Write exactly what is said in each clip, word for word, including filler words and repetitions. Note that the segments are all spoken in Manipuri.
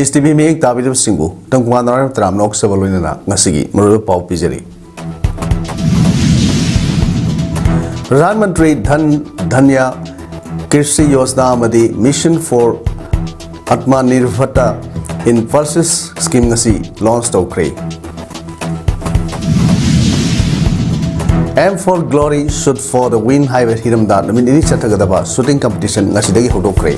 ꯏꯁ ꯇꯤ ꯚꯤ ꯃꯤꯠꯌꯦꯡ ꯇꯥꯕꯤꯔꯤꯕꯁꯤꯡꯕꯨ ꯇꯝꯀꯨꯃꯥꯔ ꯅꯥꯔꯥꯌꯟ ꯇꯔꯥꯝꯅ ꯑꯣꯛꯆꯕ ꯂꯣꯏꯅꯅ ꯉꯁꯤꯒꯤ ꯃꯔꯨꯑꯣꯏꯕ ꯄꯥꯎ ꯄꯤꯖꯔꯤ꯫ ꯄ꯭ꯔꯙꯥꯟ ꯃꯟꯇ꯭ꯔꯤ ꯙꯟ ꯙꯟꯌꯥ ꯀ꯭ꯔꯤꯁꯤ ꯌꯣꯖꯅꯥ ꯑꯃꯗꯤ Mission for Atmanirbharta in Pulses scheme ꯉꯁꯤ launch ꯇꯧꯈ꯭ꯔꯦ꯫ Aim for Glory, Shoot for the Win ꯍꯥꯏꯕ ꯍꯤꯔꯝꯗ ꯅꯨꯃꯤꯠ ꯅꯤꯅꯤ ꯆꯠꯊꯒꯗꯕ shooting competition ꯉꯁꯤꯗꯒꯤ ꯍꯧꯗꯣꯛꯈ꯭ꯔꯦ꯫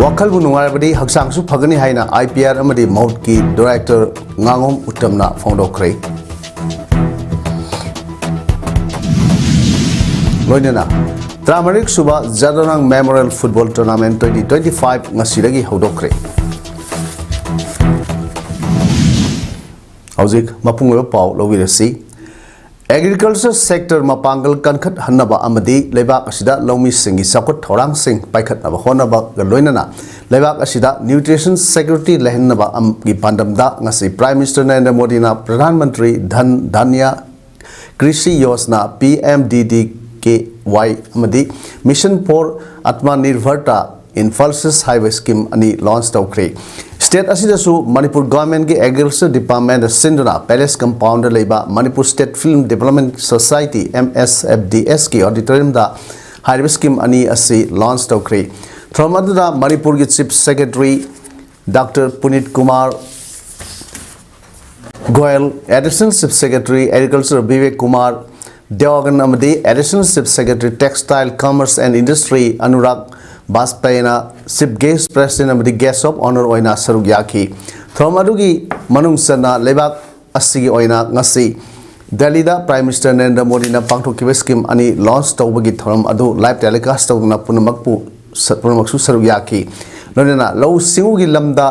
ꯋꯥꯈꯜꯕꯨ ꯅꯨꯡꯉꯥꯏꯔꯕꯗꯤ ꯍꯛꯆꯥꯡꯁꯨ ꯐꯒꯅꯤ ꯍꯥꯏꯅ ꯑꯥꯏ ꯄꯤ ꯑꯥꯔ ꯑꯃꯗꯤ ꯃꯍꯨꯠꯀꯤ director ꯉꯥꯉꯣꯝ ꯎꯠꯇꯝꯅ ꯐꯣꯡꯗꯣꯛꯈ꯭ꯔꯦ꯫ ꯂꯣꯏꯅꯅ ꯇꯔꯥꯃꯔꯤꯁꯨꯕ ꯖꯥꯗꯣꯅꯥꯡ Memorial Football Tournament twenty twenty-five ꯉꯁꯤꯗꯒꯤ ꯍꯧꯗꯣꯛꯈ꯭ꯔꯦ꯫ ꯍꯧꯖꯤꯛ ꯃꯄꯨꯡ ꯑꯣꯏꯕ ꯄꯥꯎ ꯂꯧꯕꯤꯔꯁꯤ꯫ Agriculture sector ꯃꯄꯥꯡꯒꯜ ꯀꯟꯈꯠꯍꯟꯅꯕ ꯑꯃꯗꯤ ꯂꯩꯕꯥꯛ ꯑꯁꯤꯗ ꯂꯧꯃꯤꯁꯤꯡꯒꯤ ꯆꯥꯎꯈꯠ ꯊꯧꯔꯥꯡꯁꯤꯡ ꯄꯥꯏꯈꯠꯅꯕ ꯍꯣꯠꯅꯕꯒ ꯂꯣꯏꯅꯅ ꯂꯩꯕꯥꯛ ꯑꯁꯤꯗ nutrition security ꯂꯩꯍꯟꯅꯕ ꯑꯃꯒꯤ ꯄꯥꯟꯗꯝꯗ ꯉꯁꯤ Prime Minister ꯅꯔꯦꯟꯗ꯭ꯔ ꯃꯣꯗꯤꯅ ꯄ꯭ꯔꯙꯥꯟ ꯃꯟꯇ꯭ꯔꯤ ꯙꯟ ꯙꯥꯟꯌꯥ ꯀ꯭ꯔꯤꯁꯤ Yojana, P M D D K Y, ꯑꯃꯗꯤ Mission for Atmanirbharta in Pulses ꯍꯥꯏꯕ scheme ꯑꯅꯤ launch ꯇꯧꯈ꯭ꯔꯦ꯫ State ꯑꯁꯤꯗꯁꯨ ꯃꯅꯤꯄꯨꯔ government ꯀꯤ Agriculture Department ꯁꯤꯟꯗꯨꯅ Palace Compound ꯗ ꯂꯩꯕ Manipur State Film Development Society, M S F D S ꯀꯤ auditorium ꯗ ꯍꯥꯏꯔꯤꯕ scheme ꯑꯅꯤ ꯑꯁꯤ launch ꯇꯧꯈ꯭ꯔꯦ꯫ ꯊꯧꯔꯝ ꯑꯗꯨꯗ ꯃꯅꯤꯄꯨꯔꯒꯤ Chief Secretary Doctor ꯄꯨꯅꯤꯠ Kumar Goyal, Additional Chief Secretary Agriculture Bibek Kumar ꯗꯦꯋꯥꯒꯟ ꯑꯃꯗꯤ Additional Chief Secretary Textile, Commerce and Industry Anurag ꯕꯥꯖꯄꯦꯌꯤꯅ Chief Guest, President ꯑꯃꯗꯤ Guest of Honour ꯑꯣꯏꯅ ꯁꯔꯨꯛ ꯌꯥꯈꯤ꯫ ꯊꯧꯔꯝ ꯑꯗꯨꯒꯤ ꯃꯅꯨꯡ ꯆꯟꯅ ꯂꯩꯕꯥꯛ ꯑꯁꯤꯒꯤ ꯑꯣꯏꯅ ꯉꯁꯤ ꯗꯦꯜꯂꯤꯗ Prime Minister ꯅꯔꯦꯟꯗ꯭ꯔ ꯃꯣꯗꯤꯅ ꯄꯥꯡꯊꯣꯛꯈꯤꯕ scheme ꯑꯅꯤ launch ꯇꯧꯕꯒꯤ ꯊꯧꯔꯝ ꯑꯗꯨ live telecast ꯇꯧꯗꯨꯅ ꯄꯨꯝꯅꯃꯛꯄꯨ, ꯄꯨꯝꯅꯃꯛꯁꯨ ꯁꯔꯨꯛ ꯌꯥꯈꯤ꯫ ꯂꯣꯏꯅꯅ ꯂꯧꯎ ꯁꯤꯡꯎꯒꯤ ꯂꯝꯗ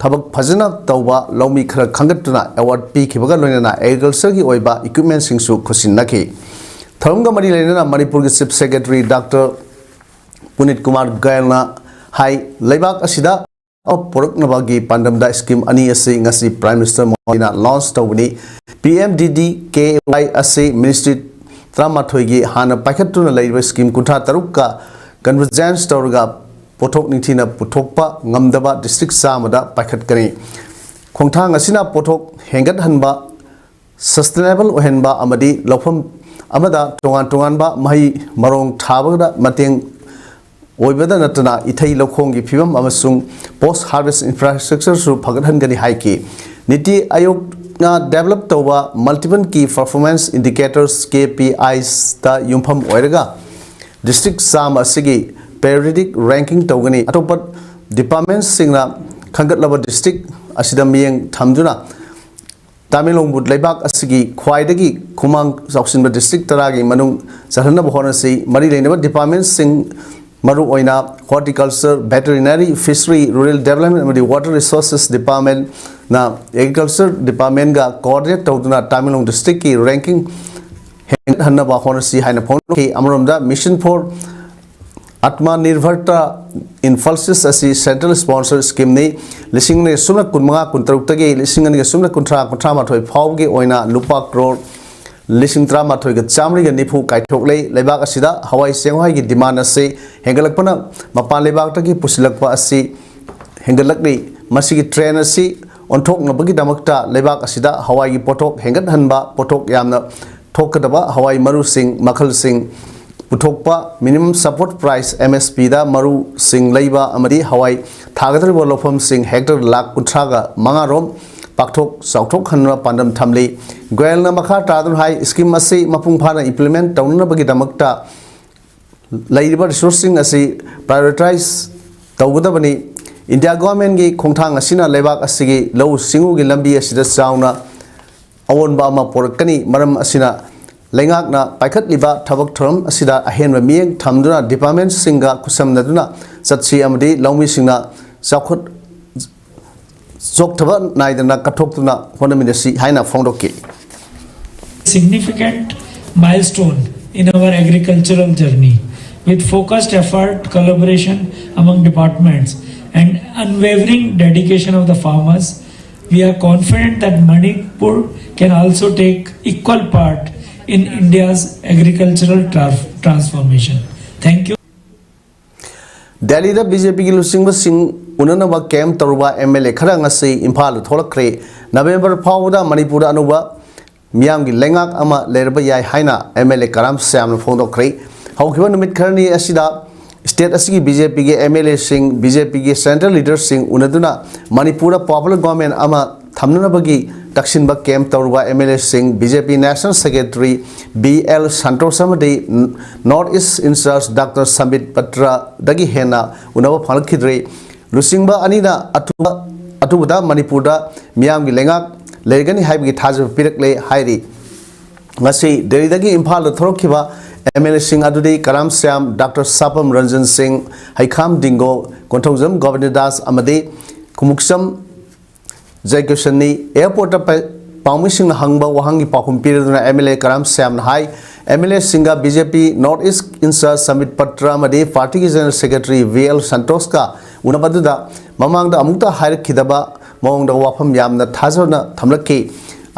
ꯊꯕꯛ ꯐꯖꯅ ꯇꯧꯕ ꯂꯧꯃꯤ ꯈꯔ ꯈꯟꯒꯠꯇꯨꯅ award ꯄꯤꯈꯤꯕꯒ ꯂꯣꯏꯅꯅ agriculture ꯒꯤ ꯑꯣꯏꯕ equipment ꯁꯤꯡꯁꯨ ꯈꯨꯠꯁꯤꯟꯅꯈꯤ꯫ ꯊꯧꯔꯝꯒ ꯃꯔꯤ ꯂꯩꯅꯅ ꯃꯅꯤꯄꯨꯔꯒꯤ Chief Secretary Doctor ꯄꯨꯅꯤꯠ ꯀꯨꯃꯥꯔ ꯒꯣꯌꯜꯅ ꯍꯥꯏ, ꯂꯩꯕꯥꯛ ꯑꯁꯤꯗ ꯄꯨꯔꯛꯅꯕꯒꯤ ꯄꯥꯟꯗꯝꯗ scheme ꯑꯅꯤ ꯑꯁꯤ ꯉꯁꯤ Prime Minister ꯃꯣꯗꯤꯅ launch ꯇꯧꯕꯅꯤ꯫ P M D D K Y ꯑꯁꯤ ministry ꯇꯔꯥꯃꯥꯊꯣꯏꯒꯤ ꯍꯥꯟꯅ ꯄꯥꯏꯈꯠꯇꯨꯅ ꯂꯩꯔꯤꯕ scheme ꯀꯨꯟꯊ꯭ꯔꯥ ꯇꯔꯨꯛꯀ ꯀꯟꯚꯔꯖꯦꯟꯁ ꯇꯧꯔꯒ ꯄꯣꯠꯊꯣꯛ ꯅꯤꯡꯊꯤꯅ ꯄꯨꯊꯣꯛꯄ ꯉꯝꯗꯕ ꯗꯤꯁꯇ꯭ꯔꯤꯛ ꯆꯥꯝꯃꯗ ꯄꯥꯏꯈꯠꯀꯅꯤ꯫ ꯈꯣꯡꯊꯥꯡ ꯑꯁꯤꯅ ꯄꯣꯠꯊꯣꯛ ꯍꯦꯟꯒꯠꯍꯟꯕ, ꯁꯁꯇꯦꯅꯦꯕꯜ ꯑꯣꯏꯍꯟꯕ ꯑꯃꯗꯤ ꯂꯧꯐꯝ ꯑꯃꯗ ꯇꯣꯉꯥꯟ ꯇꯣꯉꯥꯟꯕ ꯃꯍꯩ ꯃꯔꯣꯡ ꯊꯥꯕꯗ ꯃꯇꯦꯡ ꯑꯣꯏꯕꯗ ꯅꯠꯇꯅ ꯏꯊꯩ ꯂꯧꯈꯣꯡꯒꯤ ꯐꯤꯕꯝ ꯑꯃꯁꯨꯡ ꯄꯣꯁ ꯍꯥꯔꯚꯦꯁ ꯏꯟꯐ꯭ꯔꯥꯁ꯭ꯇ꯭ꯔꯛꯆꯔꯁꯨ ꯐꯒꯠꯍꯟꯒꯅꯤ ꯍꯥꯏꯈꯤ꯫ ꯅꯤꯇꯤ ꯑꯥꯌꯣꯒꯅ ꯗꯦꯕꯂꯞ ꯇꯧꯕ ꯃꯜꯇꯤꯄꯜ ꯀꯤ ꯄꯔꯐꯣꯔꯃꯦꯟꯁ ꯏꯟꯗꯤꯀꯦꯇꯔꯁ, ꯀꯦ ꯄꯤ ꯑꯥꯏꯁꯇ ꯌꯨꯝꯐꯝ ꯑꯣꯏꯔꯒ ꯗꯤꯁꯇ꯭ꯔꯤꯛ ꯆꯥꯝꯃ ꯑꯁꯤꯒꯤ ꯄꯦꯔꯤꯌꯣꯗꯤꯛ ꯔꯦꯡꯀꯤꯡ ꯇꯧꯒꯅꯤ꯫ ꯑꯇꯣꯞꯄ ꯗꯤꯄꯥꯔꯠꯃꯦꯟꯁꯤꯡꯅ ꯈꯟꯒꯠꯂꯕ ꯗꯤꯁꯇ꯭ꯔꯤꯛ ꯑꯁꯤꯗ ꯃꯤꯠꯌꯦꯡ ꯊꯝꯗꯨꯅ ꯇꯥꯃꯦꯡꯂꯣꯡꯕꯨ ꯂꯩꯕꯥꯛ ꯑꯁꯤꯒꯤ ꯈ꯭ꯋꯥꯏꯗꯒꯤ ꯈꯨꯃꯥꯡ ꯆꯥꯎꯁꯤꯟꯕ ꯗꯤꯁꯇ꯭ꯔꯤꯛ ꯇꯔꯥꯒꯤ ꯃꯅꯨꯡ ꯆꯜꯍꯟꯅꯕ ꯍꯣꯠꯅꯁꯤ꯫ ꯃꯔꯤ ꯂꯩꯅꯕ ꯗꯤꯄꯥꯔꯠꯃꯦꯟꯁꯤꯡ, ꯃꯔꯨꯑꯣꯏꯅ ꯍꯣꯔꯇꯤꯀꯜꯆꯔ, ꯚꯦꯇꯔꯤꯅꯔꯤ, ꯐꯤꯁꯔꯤ, ꯔꯨꯔꯦꯜ ꯗꯦꯕꯂꯞꯃꯦꯟ ꯑꯃꯗꯤ ꯋꯥꯇꯔ ꯔꯤꯁꯣꯔꯁꯦꯁ ꯗꯤꯄꯥꯔꯠꯃꯦꯟꯅ ꯑꯦꯒ꯭ꯔꯤꯀꯜꯆꯔ ꯗꯤꯄꯥꯔꯠꯃꯦꯟꯒ ꯀꯣꯑꯣꯔꯗꯤꯅꯦꯠ ꯇꯧꯗꯨꯅ ꯇꯥꯃꯦꯡꯂꯣꯡ ꯗꯤꯁꯇ꯭ꯔꯤꯛꯀꯤ ꯔꯦꯡꯀꯤꯡ ꯍꯦꯟꯒꯠꯍꯟꯅꯕ ꯍꯣꯠꯅꯁꯤ ꯍꯥꯏꯅ ꯐꯣꯡꯗꯣꯛꯈꯤ꯫ ꯑꯃꯔꯣꯝꯗ, ꯃꯤꯁꯟ ꯐꯣꯔ ꯑꯥꯇꯃ ꯅꯤꯔꯚꯔꯇ ꯏꯝꯐꯥꯜꯁꯤꯁ ꯑꯁꯤ ꯁꯦꯟꯇ꯭ꯔꯦꯜ ꯁ꯭ꯄꯣꯟꯁꯔ ꯁ꯭ꯀꯤꯝꯅꯤ꯫ ꯂꯤꯁꯤꯡ ꯑꯅꯤꯒ ꯁꯨꯞꯅ ꯀꯨꯟꯃꯉꯥ ꯀꯨꯟꯇꯔꯨꯛꯇꯒꯤ ꯂꯤꯁꯤꯡ ꯑꯅꯤꯒ ꯁꯨꯞꯅ ꯀꯨꯟꯊ꯭ꯔꯥ ꯀꯨꯟꯊ꯭ꯔꯥ ꯃꯥꯊꯣꯏ ꯐꯥꯎꯕꯒꯤ ꯑꯣꯏꯅ ꯂꯨꯄꯥ ꯀ꯭ꯔꯣꯔ ꯂꯤꯁꯤꯡ ꯇꯔꯥꯃꯥꯊꯣꯏꯒ ꯆꯥꯃꯔꯤꯒ ꯅꯤꯐꯨ ꯀꯥꯏꯊꯣꯛꯂꯦ꯫ ꯂꯩꯕꯥꯛ ꯑꯁꯤꯗ ꯍꯋꯥꯏ ꯆꯦꯡꯋꯥꯏꯒꯤ ꯗꯤꯃꯥꯟ ꯑꯁꯤ ꯍꯦꯟꯒꯠꯂꯛꯄꯅ ꯃꯄꯥꯟ ꯂꯩꯕꯥꯛꯇꯒꯤ ꯄꯨꯁꯤꯜꯂꯛꯄ ꯑꯁꯤ ꯍꯦꯟꯒꯠꯂꯛꯂꯤ꯫ ꯃꯁꯤꯒꯤ ꯇ꯭ꯔꯦꯟ ꯑꯁꯤ ꯑꯣꯟꯊꯣꯛꯅꯕꯒꯤꯗꯃꯛꯇ ꯂꯩꯕꯥꯛ ꯑꯁꯤꯗ ꯍꯋꯥꯏꯒꯤ ꯄꯣꯠꯊꯣꯛ ꯍꯦꯟꯒꯠꯍꯟꯕ, ꯄꯣꯠꯊꯣꯛ ꯌꯥꯝꯅ ꯊꯣꯛꯀꯗꯕ ꯍꯋꯥꯏ ꯃꯔꯨꯁꯤꯡ ꯃꯈꯜꯁꯤꯡ ꯄꯨꯊꯣꯛꯄ, ꯃꯤꯅꯤꯃꯝ ꯁꯄꯣꯔꯠ ꯄ꯭ꯔꯥꯏꯁ, ꯑꯦꯝ ꯑꯦꯁ ꯄꯤꯗ ꯃꯔꯨꯁꯤꯡ ꯂꯩꯕ ꯑꯃꯗꯤ ꯍꯋꯥꯏ ꯊꯥꯒꯗꯧꯔꯤꯕ ꯂꯧꯐꯝꯁꯤꯡ ꯍꯦꯛꯇꯔ ꯂꯥꯈ ꯀꯨꯟꯊ꯭ꯔꯥꯒ ꯃꯉꯥ ꯔꯣꯝ ꯄꯥꯛꯊꯣꯛ ꯆꯥꯎꯊꯣꯛꯍꯟꯕ ꯄꯥꯟꯗꯝ ꯊꯝꯂꯤ꯫ ꯒꯣꯌꯜꯅ ꯃꯈꯥ ꯇꯥꯗꯨꯅ ꯍꯥꯏ, ꯁ꯭ꯀꯤꯝ ꯑꯁꯤ ꯃꯄꯨꯡ ꯐꯥꯅ ꯏꯝꯄ꯭ꯂꯤꯃꯦꯟ ꯇꯧꯅꯅꯕꯒꯤꯗꯃꯛꯇ ꯂꯩꯔꯤꯕ ꯔꯤꯁꯣꯔꯁꯁꯤꯡ ꯑꯁꯤ ꯄ꯭ꯔꯥꯏꯑꯣꯔꯤꯇꯥꯏꯖ ꯇꯧꯒꯗꯕꯅꯤ꯫ ꯏꯟꯗꯤꯌꯥ ꯒꯣꯚꯔꯟꯃꯦꯟꯠꯀꯤ ꯈꯣꯡꯊꯥꯡ ꯑꯁꯤꯅ ꯂꯩꯕꯥꯛ ꯑꯁꯤꯒꯤ ꯂꯧꯎ ꯁꯤꯡꯎꯒꯤ ꯂꯝꯕꯤ ꯑꯁꯤꯗ ꯆꯥꯎꯅ ꯑꯑꯣꯟꯕ ꯑꯃ ꯄꯨꯔꯛꯀꯅꯤ꯫ ꯃꯔꯝ ꯑꯁꯤꯅ, ꯂꯩꯉꯥꯛꯅ ꯄꯥꯏꯈꯠꯂꯤꯕ ꯊꯕꯛ ꯊꯧꯔꯝ ꯑꯁꯤꯗ ꯑꯍꯦꯟꯕ ꯃꯤꯠꯌꯦꯡ ꯊꯝꯗꯨꯅ ꯗꯤꯄꯥꯔꯠꯃꯦꯟꯠꯁꯤꯡꯒ ꯈꯨꯠꯁꯝꯅꯗꯨꯅ ꯆꯠꯁꯤ ꯑꯃꯗꯤ ꯂꯧꯃꯤꯁꯤꯡꯅ ꯆꯥꯎꯈꯠ ꯆꯣꯛꯊꯕ ꯅꯥꯏꯗꯅ ꯀꯠꯊꯣꯛꯇꯨꯅ ꯍꯣꯠꯅꯃꯤꯟꯅꯁꯤ ꯍꯥꯏꯅ ꯐꯣꯡꯗꯣꯛꯈꯤ꯫ Significant milestone in our agricultural journey. With focused effort, collaboration among departments, and unwavering dedication of the farmers, we are confident that Manipur can also take equal part in India's agricultural tra- transformation. Thank you. ꯗꯦꯜꯂꯤꯗ ꯕꯤ ꯖꯦ ꯄꯤꯒꯤ ꯂꯨꯆꯤꯡꯕꯁꯤꯡ ꯎꯅꯅꯕ ꯀꯦꯝꯞ ꯇꯧꯔꯨꯕ ꯑꯦꯝ ꯑꯦꯜ ꯑꯦ ꯈꯔ ꯉꯁꯤ ꯏꯝꯐꯥꯜꯗ ꯊꯣꯛꯂꯛꯈ꯭ꯔꯦ꯫ ꯅꯕꯦꯝꯕꯔ ꯐꯥꯎꯕꯗ ꯃꯅꯤꯄꯨꯔꯗ ꯑꯅꯧꯕ ꯃꯤꯌꯥꯝꯒꯤ ꯂꯩꯉꯥꯛ ꯑꯃ ꯂꯩꯔꯕ ꯌꯥꯏ ꯍꯥꯏꯅ ꯑꯦꯝ ꯑꯦꯜ ꯑꯦ ꯀꯔꯥꯝ ꯁ꯭ꯌꯥꯝꯅ ꯐꯣꯡꯗꯣꯛꯈ꯭ꯔꯦ꯫ ꯍꯧꯈꯤꯕ ꯅꯨꯃꯤꯠ ꯈꯔꯅꯤ ꯑꯁꯤꯗ ꯁ꯭ꯇꯦꯠ ꯑꯁꯤꯒꯤ ꯕꯤ ꯖꯦ ꯄꯤꯒꯤ ꯑꯦꯝ ꯑꯦꯜ ꯑꯦꯁꯤꯡ, ꯕꯤ ꯖꯦ ꯄꯤꯒꯤ ꯁꯦꯟꯇ꯭ꯔꯦꯜ ꯂꯤꯗꯔꯁꯤꯡ ꯎꯅꯗꯨꯅ ꯃꯅꯤꯄꯨꯔꯗ ꯄꯣꯄꯨꯂꯔ ꯒꯣꯚꯔꯟꯃꯦꯟꯠ ꯑꯃ ꯊꯝꯅꯅꯕꯒꯤ ꯇꯛꯁꯤꯟꯕ ꯀꯦꯝꯞ ꯇꯧꯔꯨꯕ ꯑꯦꯝ ꯑꯦꯜ ꯑꯦꯁꯤꯡ, B J P national secretary B L Santosh ꯑꯃꯗꯤ north east incharge doctor Sambit ꯄꯇ꯭ꯔꯗꯒꯤ ꯍꯦꯟꯅ ꯎꯅꯕ ꯐꯪꯂꯛꯈꯤꯗ꯭ꯔꯦ꯫ ꯂꯨꯆꯤꯡꯕ ꯑꯅꯤꯅ ꯑꯊꯨꯕ, ꯑꯊꯨꯕꯗ ꯃꯅꯤꯄꯨꯔꯗ ꯃꯤꯌꯥꯝꯒꯤ ꯂꯩꯉꯥꯛ ꯂꯩꯔꯒꯅꯤ ꯍꯥꯏꯕꯒꯤ ꯊꯥꯖꯕ ꯄꯤꯔꯛꯂꯦ ꯍꯥꯏꯔꯤ꯫ ꯉꯁꯤ ꯗꯦꯜꯂꯤꯗꯒꯤ ꯏꯝꯐꯥꯜꯗ ꯊꯣꯔꯛꯈꯤꯕ ꯑꯦꯝ ꯑꯦꯜ ꯑꯦꯁꯤꯡ ꯑꯗꯨꯗꯤ ꯀꯔꯥꯝ ꯁ꯭ꯌꯥꯝ, ꯗꯥꯛꯇꯔ ꯁꯥꯄꯝ ꯔꯟꯖꯟ ꯁꯤꯡ, ꯍꯩꯈꯥꯝ ꯗꯤꯡꯒꯣ, ꯀꯣꯟꯊꯧꯖꯝ ꯒꯣꯕꯤꯟꯗ ꯗꯥꯁ ꯑꯃꯗꯤ ꯀꯨꯃꯨꯛꯆꯝ ꯖꯌꯀꯤꯁꯟꯅꯤ꯫ ꯑꯦꯌꯔꯄꯣꯔꯠꯇ ꯄ-, ꯄꯥꯎꯃꯤꯁꯤꯡꯅ ꯍꯪꯕ ꯋꯥꯍꯪꯒꯤ ꯄꯥꯎꯈꯨꯝ ꯄꯤꯔꯗꯨꯅ ꯑꯦꯝ ꯑꯦꯜ ꯑꯦ ꯀꯔꯥꯝ ꯁ꯭ꯌꯥꯝꯅ ꯍꯥꯏ, ꯑꯦꯝ ꯑꯦꯜ ꯑꯦꯁꯤꯡꯒ B J P north east incharge Sambit Patra ꯑꯃꯗꯤ ꯄꯥꯔꯇꯤꯒꯤ ꯖꯦꯅꯔꯦꯜ ꯁꯦꯀ꯭ꯔꯦꯇꯔꯤ ꯚꯤ ꯑꯦꯜ ꯁꯟꯇꯣꯁꯀ ꯎꯅꯕꯗꯨꯗ ꯃꯃꯥꯡꯗ ꯑꯃꯨꯛꯇ ꯍꯥꯏꯔꯛꯈꯤꯗꯕ ꯃꯑꯣꯡꯗ ꯋꯥꯐꯝ ꯌꯥꯝꯅ ꯊꯥꯖꯅ ꯊꯝꯂꯛꯈꯤ꯫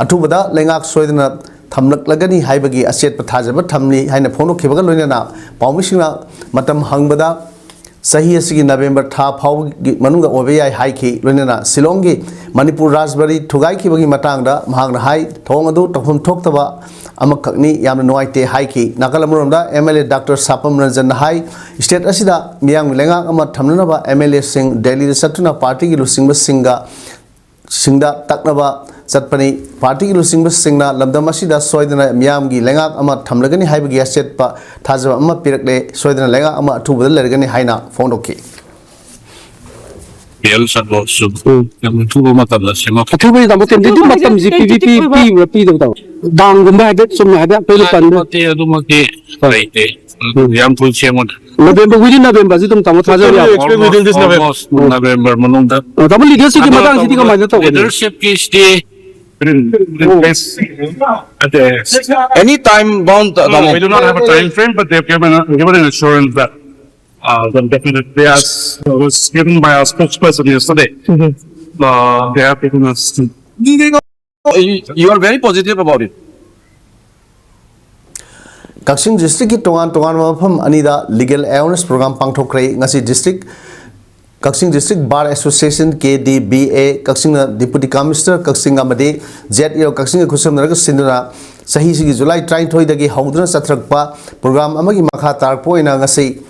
ꯑꯊꯨꯕꯗ ꯂꯩꯉꯥꯛ ꯁꯣꯏꯗꯅ ꯊꯝꯂꯛꯂꯒꯅꯤ ꯍꯥꯏꯕꯒꯤ ꯑꯆꯦꯠꯄ ꯊꯥꯖꯕ ꯊꯝꯂꯤ ꯍꯥꯏꯅ ꯐꯣꯡꯗꯣꯛꯈꯤꯕꯒ ꯂꯣꯏꯅꯅ ꯄꯥꯎꯃꯤꯁꯤꯡꯅ ꯃꯇꯝ ꯍꯪꯕꯗ ꯆꯍꯤ ꯑꯁꯤꯒꯤ ꯅꯕꯦꯝꯕꯔ ꯊꯥ ꯐꯥꯎꯕꯒꯤ ꯃꯅꯨꯡꯗ ꯑꯣꯏꯕ ꯌꯥꯏ ꯍꯥꯏꯈꯤ꯫ ꯂꯣꯏꯅꯅ ꯁꯤꯂꯣꯡꯒꯤ ꯃꯅꯤꯄꯨꯔ ꯔꯥꯖꯕꯥꯔꯤ ꯊꯨꯒꯥꯏꯈꯤꯕꯒꯤ ꯃꯇꯥꯡꯗ ꯃꯍꯥꯛꯅ ꯍꯥꯏ, ꯊꯧꯑꯣꯡ ꯑꯗꯨ ꯇꯧꯐꯝ ꯊꯣꯛꯇꯕ ꯑꯃꯈꯛꯅꯤ, ꯌꯥꯝꯅ ꯅꯨꯡꯉꯥꯏꯇꯦ ꯍꯥꯏꯈꯤ꯫ ꯅꯥꯀꯜ ꯑꯃꯔꯣꯝꯗ M L A doctor Sapam ꯔꯟꯖꯟꯅ ꯍꯥꯏ, ꯁ꯭ꯇꯦꯠ ꯑꯁꯤꯗ ꯃꯤꯌꯥꯝꯒꯤ ꯂꯩꯉꯥꯛ ꯑꯃ ꯊꯝꯅꯅꯕ ꯑꯦꯝ ꯑꯦꯜ ꯑꯦꯁꯤꯡ ꯗꯦꯜꯂꯤꯗ ꯆꯠꯇꯨꯅ ꯄꯥꯔꯇꯤꯒꯤ ꯂꯨꯆꯤꯡꯕꯁꯤꯡꯒ ꯁꯤꯡꯗ ꯇꯛꯅꯕ ꯆꯠꯄꯅꯤ꯫ ꯄꯥꯔꯇꯤꯒꯤ ꯂꯨꯆꯤꯡꯕꯁꯤꯡꯅ ꯂꯝꯗꯝ ꯑꯁꯤꯗ ꯁꯣꯏꯗꯅ ꯃꯤꯌꯥꯝꯒꯤ ꯂꯩꯉꯥꯛ ꯑꯃ ꯊꯝꯂꯒꯅꯤ ꯍꯥꯏꯕꯒꯤ ꯑꯆꯦꯠꯄ ꯊꯥꯖꯕ ꯑꯃ ꯄꯤꯔꯛꯂꯦ꯫ ꯁꯣꯏꯗꯅ ꯂꯩꯉꯥꯛ ꯑꯃ ꯑꯊꯨꯕꯗ ꯂꯩꯔꯒꯅꯤ ꯍꯥꯏꯅ ꯐꯣꯡꯗꯣꯛꯈꯤ꯫ ꯕꯤ ꯑꯦꯜ ꯁꯟꯇꯣꯁꯁꯨ ꯌꯥꯝꯅ ꯊꯨꯕ ꯃꯇꯝꯗ ꯁꯦꯝꯃꯛꯀꯅꯤ꯫ ꯑꯊꯨꯕ ꯇꯥꯃꯣ, ꯀꯦꯟꯗꯤꯗꯦꯠ ꯇꯦꯟꯇꯦꯇꯤꯚ ꯃꯇꯝꯁꯦ ꯄꯤ ꯚꯤ ꯄꯤ ꯇꯦꯟꯇꯦꯇꯤꯚ ꯑꯣꯏꯕ ꯄꯤꯕ꯭ꯔꯥ ꯄꯤꯗꯕ꯭ꯔꯥ ꯇꯥꯃꯣ? ꯗꯥꯡꯒꯨꯝꯕ ꯍꯥꯏꯐꯦꯠ ꯆꯨꯝꯅ ꯍꯥꯏꯐꯦꯠ ꯑꯩꯈꯣꯏꯅ ꯄꯟꯕ꯫ ꯑꯗꯨꯃꯛꯇꯤ, ꯑꯗꯨꯃꯛꯇꯤ ꯂꯩꯇꯦ꯫ ꯑꯗꯨ ꯌꯥꯝ ꯊꯨꯅ ꯁꯦꯝꯒꯅꯤ꯫ ꯅꯕꯦꯝꯕꯔ, within ꯅꯕꯦꯝꯕꯔꯁꯤ ꯑꯗꯨꯝ ꯇꯥꯃꯣ ꯊꯥꯖꯕ ꯌꯥꯕ꯭ꯔꯥ? Almost, almost ꯅꯕꯦꯝꯕꯔ ꯃꯅꯨꯡꯗ꯫ ꯑ, ꯇꯥꯃꯣ, ꯂꯤꯗꯔꯁꯤꯞꯀꯤ ꯃꯇꯥꯡꯁꯤꯗꯤ ꯀꯃꯥꯏꯅ ꯇꯧꯒꯅꯤ? Leadershipꯀꯤꯁꯤꯗꯤ, ꯑꯣ꯫ Any time bound, No, no, ꯇꯥꯃꯣ? We do not have a time frame, but they've given, given an assurance that, uh, then definitely, as was given by our spokesperson yesterday, uh, they have given us You, you are very positive about it. ꯀꯛꯆꯤꯡ ꯗꯤꯁꯇ꯭ꯔꯤꯛꯀꯤ ꯇꯣꯉꯥꯟ ꯇꯣꯉꯥꯟꯕ ꯃꯐꯝ ꯑꯅꯤꯗ legal awareness program ꯄꯥꯡꯊꯣꯛꯈ꯭ꯔꯦ꯫ ꯉꯁꯤ district Kakching district bar association, K D B A, ꯀꯛꯆꯤꯡꯅ ꯗꯤꯄꯨꯇꯤ ꯀꯃꯤꯁꯅꯔ ꯀꯛꯆꯤꯡ ꯑꯃꯗꯤ ꯖꯦꯠ ꯏ ꯑꯣ ꯀꯛꯆꯤꯡꯒ ꯈꯨꯠꯁꯝꯅꯔꯒ ꯁꯤꯟꯗꯨꯅ ꯆꯍꯤꯁꯤꯒꯤ ꯖꯨꯂꯥꯏ ꯇꯔꯥꯅꯤꯊꯣꯏꯗꯒꯤ ꯍꯧꯗꯨꯅ ꯆꯠꯊꯔꯛꯄ ꯄ꯭ꯔꯣꯒ꯭ꯔꯥꯝ ꯑꯃꯒꯤ ꯃꯈꯥ ꯇꯥꯔꯛꯄ ꯑꯣꯏꯅ ꯉꯁꯤ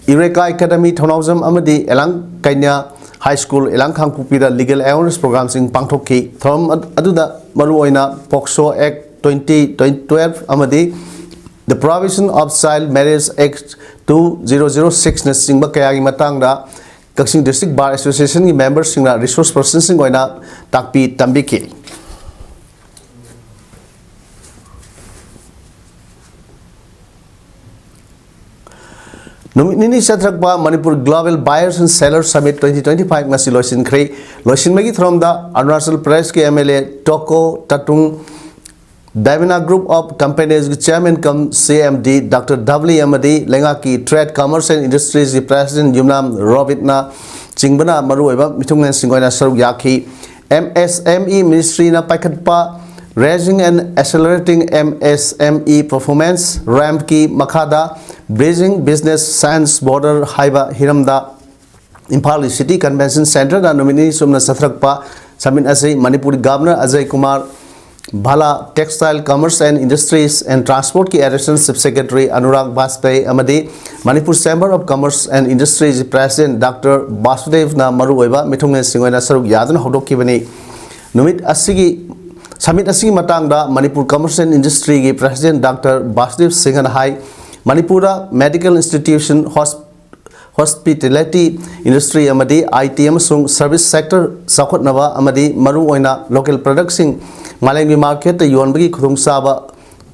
ꯏꯔꯦꯀꯥ ꯑꯦꯀꯥꯗꯃꯤ ꯊꯧꯅꯥꯎꯖꯝ ꯑꯃꯗꯤ ꯑꯦꯂꯥꯡ ꯀꯩꯅ꯭ꯌꯥ ꯍꯥꯏ ꯁ꯭ꯀꯨꯜ, ꯑꯦꯂꯥꯡ ꯈꯥꯡꯄꯣꯛꯄꯤꯗ legal awareness programꯁꯤꯡ ꯄꯥꯡꯊꯣꯛꯈꯤ꯫ ꯊꯧꯔꯝ ꯑꯗꯨꯗ ꯃꯔꯨꯑꯣꯏꯅ ꯄꯣꯛꯁꯣ ꯑꯦꯛ ꯇ꯭ꯋꯦꯟꯇꯤ ꯇ꯭ꯋꯦꯜꯐ ꯑꯃꯗꯤ The Prohibition of Child Marriage Act two zero zero sixꯅꯆꯤꯡꯕ ꯀꯌꯥꯒꯤ ꯃꯇꯥꯡꯗ ꯀꯛꯆꯤꯡ ꯗꯤꯁꯇ꯭ꯔꯤꯛ ꯕꯥꯔ ꯑꯦꯁꯣꯁꯤꯌꯦꯁꯟꯒꯤ ꯃꯦꯝꯕꯔꯁꯤꯡꯅ ꯔꯤꯁꯣꯔꯁ ꯄꯔꯁꯟꯁꯤꯡ ꯑꯣꯏꯅ ꯇꯥꯛꯄꯤ ꯇꯝꯕꯤꯈꯤ꯫ ꯅꯨꯃꯤꯠ ꯅꯤꯅꯤ ꯆꯠꯊꯔꯛꯄ Manipur Global Buyers and Sellers Summit twenty twenty five ꯉꯁꯤ ꯂꯣꯏꯁꯤꯟꯈ꯭ꯔꯦ꯫ ꯂꯣꯏꯁꯤꯟꯕꯒꯤ ꯊꯧꯔꯝꯗ ꯑꯔꯨꯅꯥꯆꯜ ꯄ꯭ꯔꯗꯦꯁꯀꯤ M L A Toko Tatung, ꯗꯥꯏꯕꯤꯅꯥ Group of Companiesꯀꯤ ꯆꯤꯌꯔꯃꯦꯟ ꯀꯝ ꯁꯤ ꯑꯦꯝ ꯗꯤ ꯗꯥꯛꯇꯔ ꯗꯕꯂꯤ ꯑꯃꯗꯤ ꯂꯩꯉꯥꯛꯀꯤ Trade, Commerce and Industries president ꯌꯨꯝꯅꯥꯝ ꯔꯣꯕꯤꯠꯅ ꯆꯤꯡꯕꯅ ꯃꯔꯨꯑꯣꯏꯕ ꯃꯤꯊꯨꯡꯂꯦꯟꯁꯤꯡ ꯑꯣꯏꯅ ꯁꯔꯨꯛ ꯌꯥꯈꯤ꯫ ꯑꯦꯝ ꯑꯦꯁ ꯑꯦꯝ ꯏ ꯃꯤꯅꯤꯁꯇ꯭ꯔꯤꯅ ꯄꯥꯏꯈꯠꯄ Raising and Accelerating M S M E Performance, ꯔꯦꯝꯞꯀꯤ ꯃꯈꯥꯗ Bridging Business Science Border ꯍꯥꯏꯕ ꯍꯤꯔꯝꯗ ꯏꯝꯐꯥꯜꯒꯤ ꯁꯤꯇꯤ ꯀꯟꯚꯦꯟꯁꯟ ꯁꯦꯟꯇꯔꯗ ꯅꯨꯃꯤꯠ ꯅꯤꯅꯤ ꯆꯨꯞꯅ ꯆꯠꯊꯔꯛꯄ ꯁꯃꯤꯠ ꯑꯁꯤ ꯃꯅꯤꯄꯨꯔꯒꯤ governor Ajay Kumar Bhalla, Textile, Commerce and Industries and Transportꯀꯤ Additional Chief Secretary Anurag Bajpayee ꯑꯃꯗꯤ Manipur Chamber of Commerce and Industries president doctor ꯕꯥꯁꯨꯗꯦꯕꯅ ꯃꯔꯨꯑꯣꯏꯕ ꯃꯤꯊꯨꯡꯂꯦꯟꯁꯤꯡ ꯑꯣꯏꯅ ꯁꯔꯨꯛ ꯌꯥꯗꯨꯅ ꯍꯧꯗꯣꯛꯈꯤꯕꯅꯤ꯫ ꯅꯨꯃꯤꯠ ꯑꯁꯤꯒꯤ, ꯁꯃꯤꯠ ꯑꯁꯤꯒꯤ ꯃꯇꯥꯡꯗ ꯃꯅꯤꯄꯨꯔ Commerce and Industryꯒꯤ president ꯗꯥꯛꯇꯔ ꯕꯥꯁꯨꯗꯦꯕ ꯁꯤꯡꯍꯅ ꯍꯥꯏ, ꯃꯅꯤꯄꯨꯔꯗ medical institution, hospitality industry ꯑꯃꯗꯤ I T ꯑꯃꯁꯨꯡ service sector ꯆꯥꯎꯈꯠꯅꯕ ꯑꯃꯗꯤ ꯃꯔꯨꯑꯣꯏꯅ local productꯁꯤꯡ ꯃꯥꯂꯦꯝꯒꯤ marketꯇ ꯌꯣꯟꯕꯒꯤ ꯈꯨꯗꯣꯡꯆꯥꯕ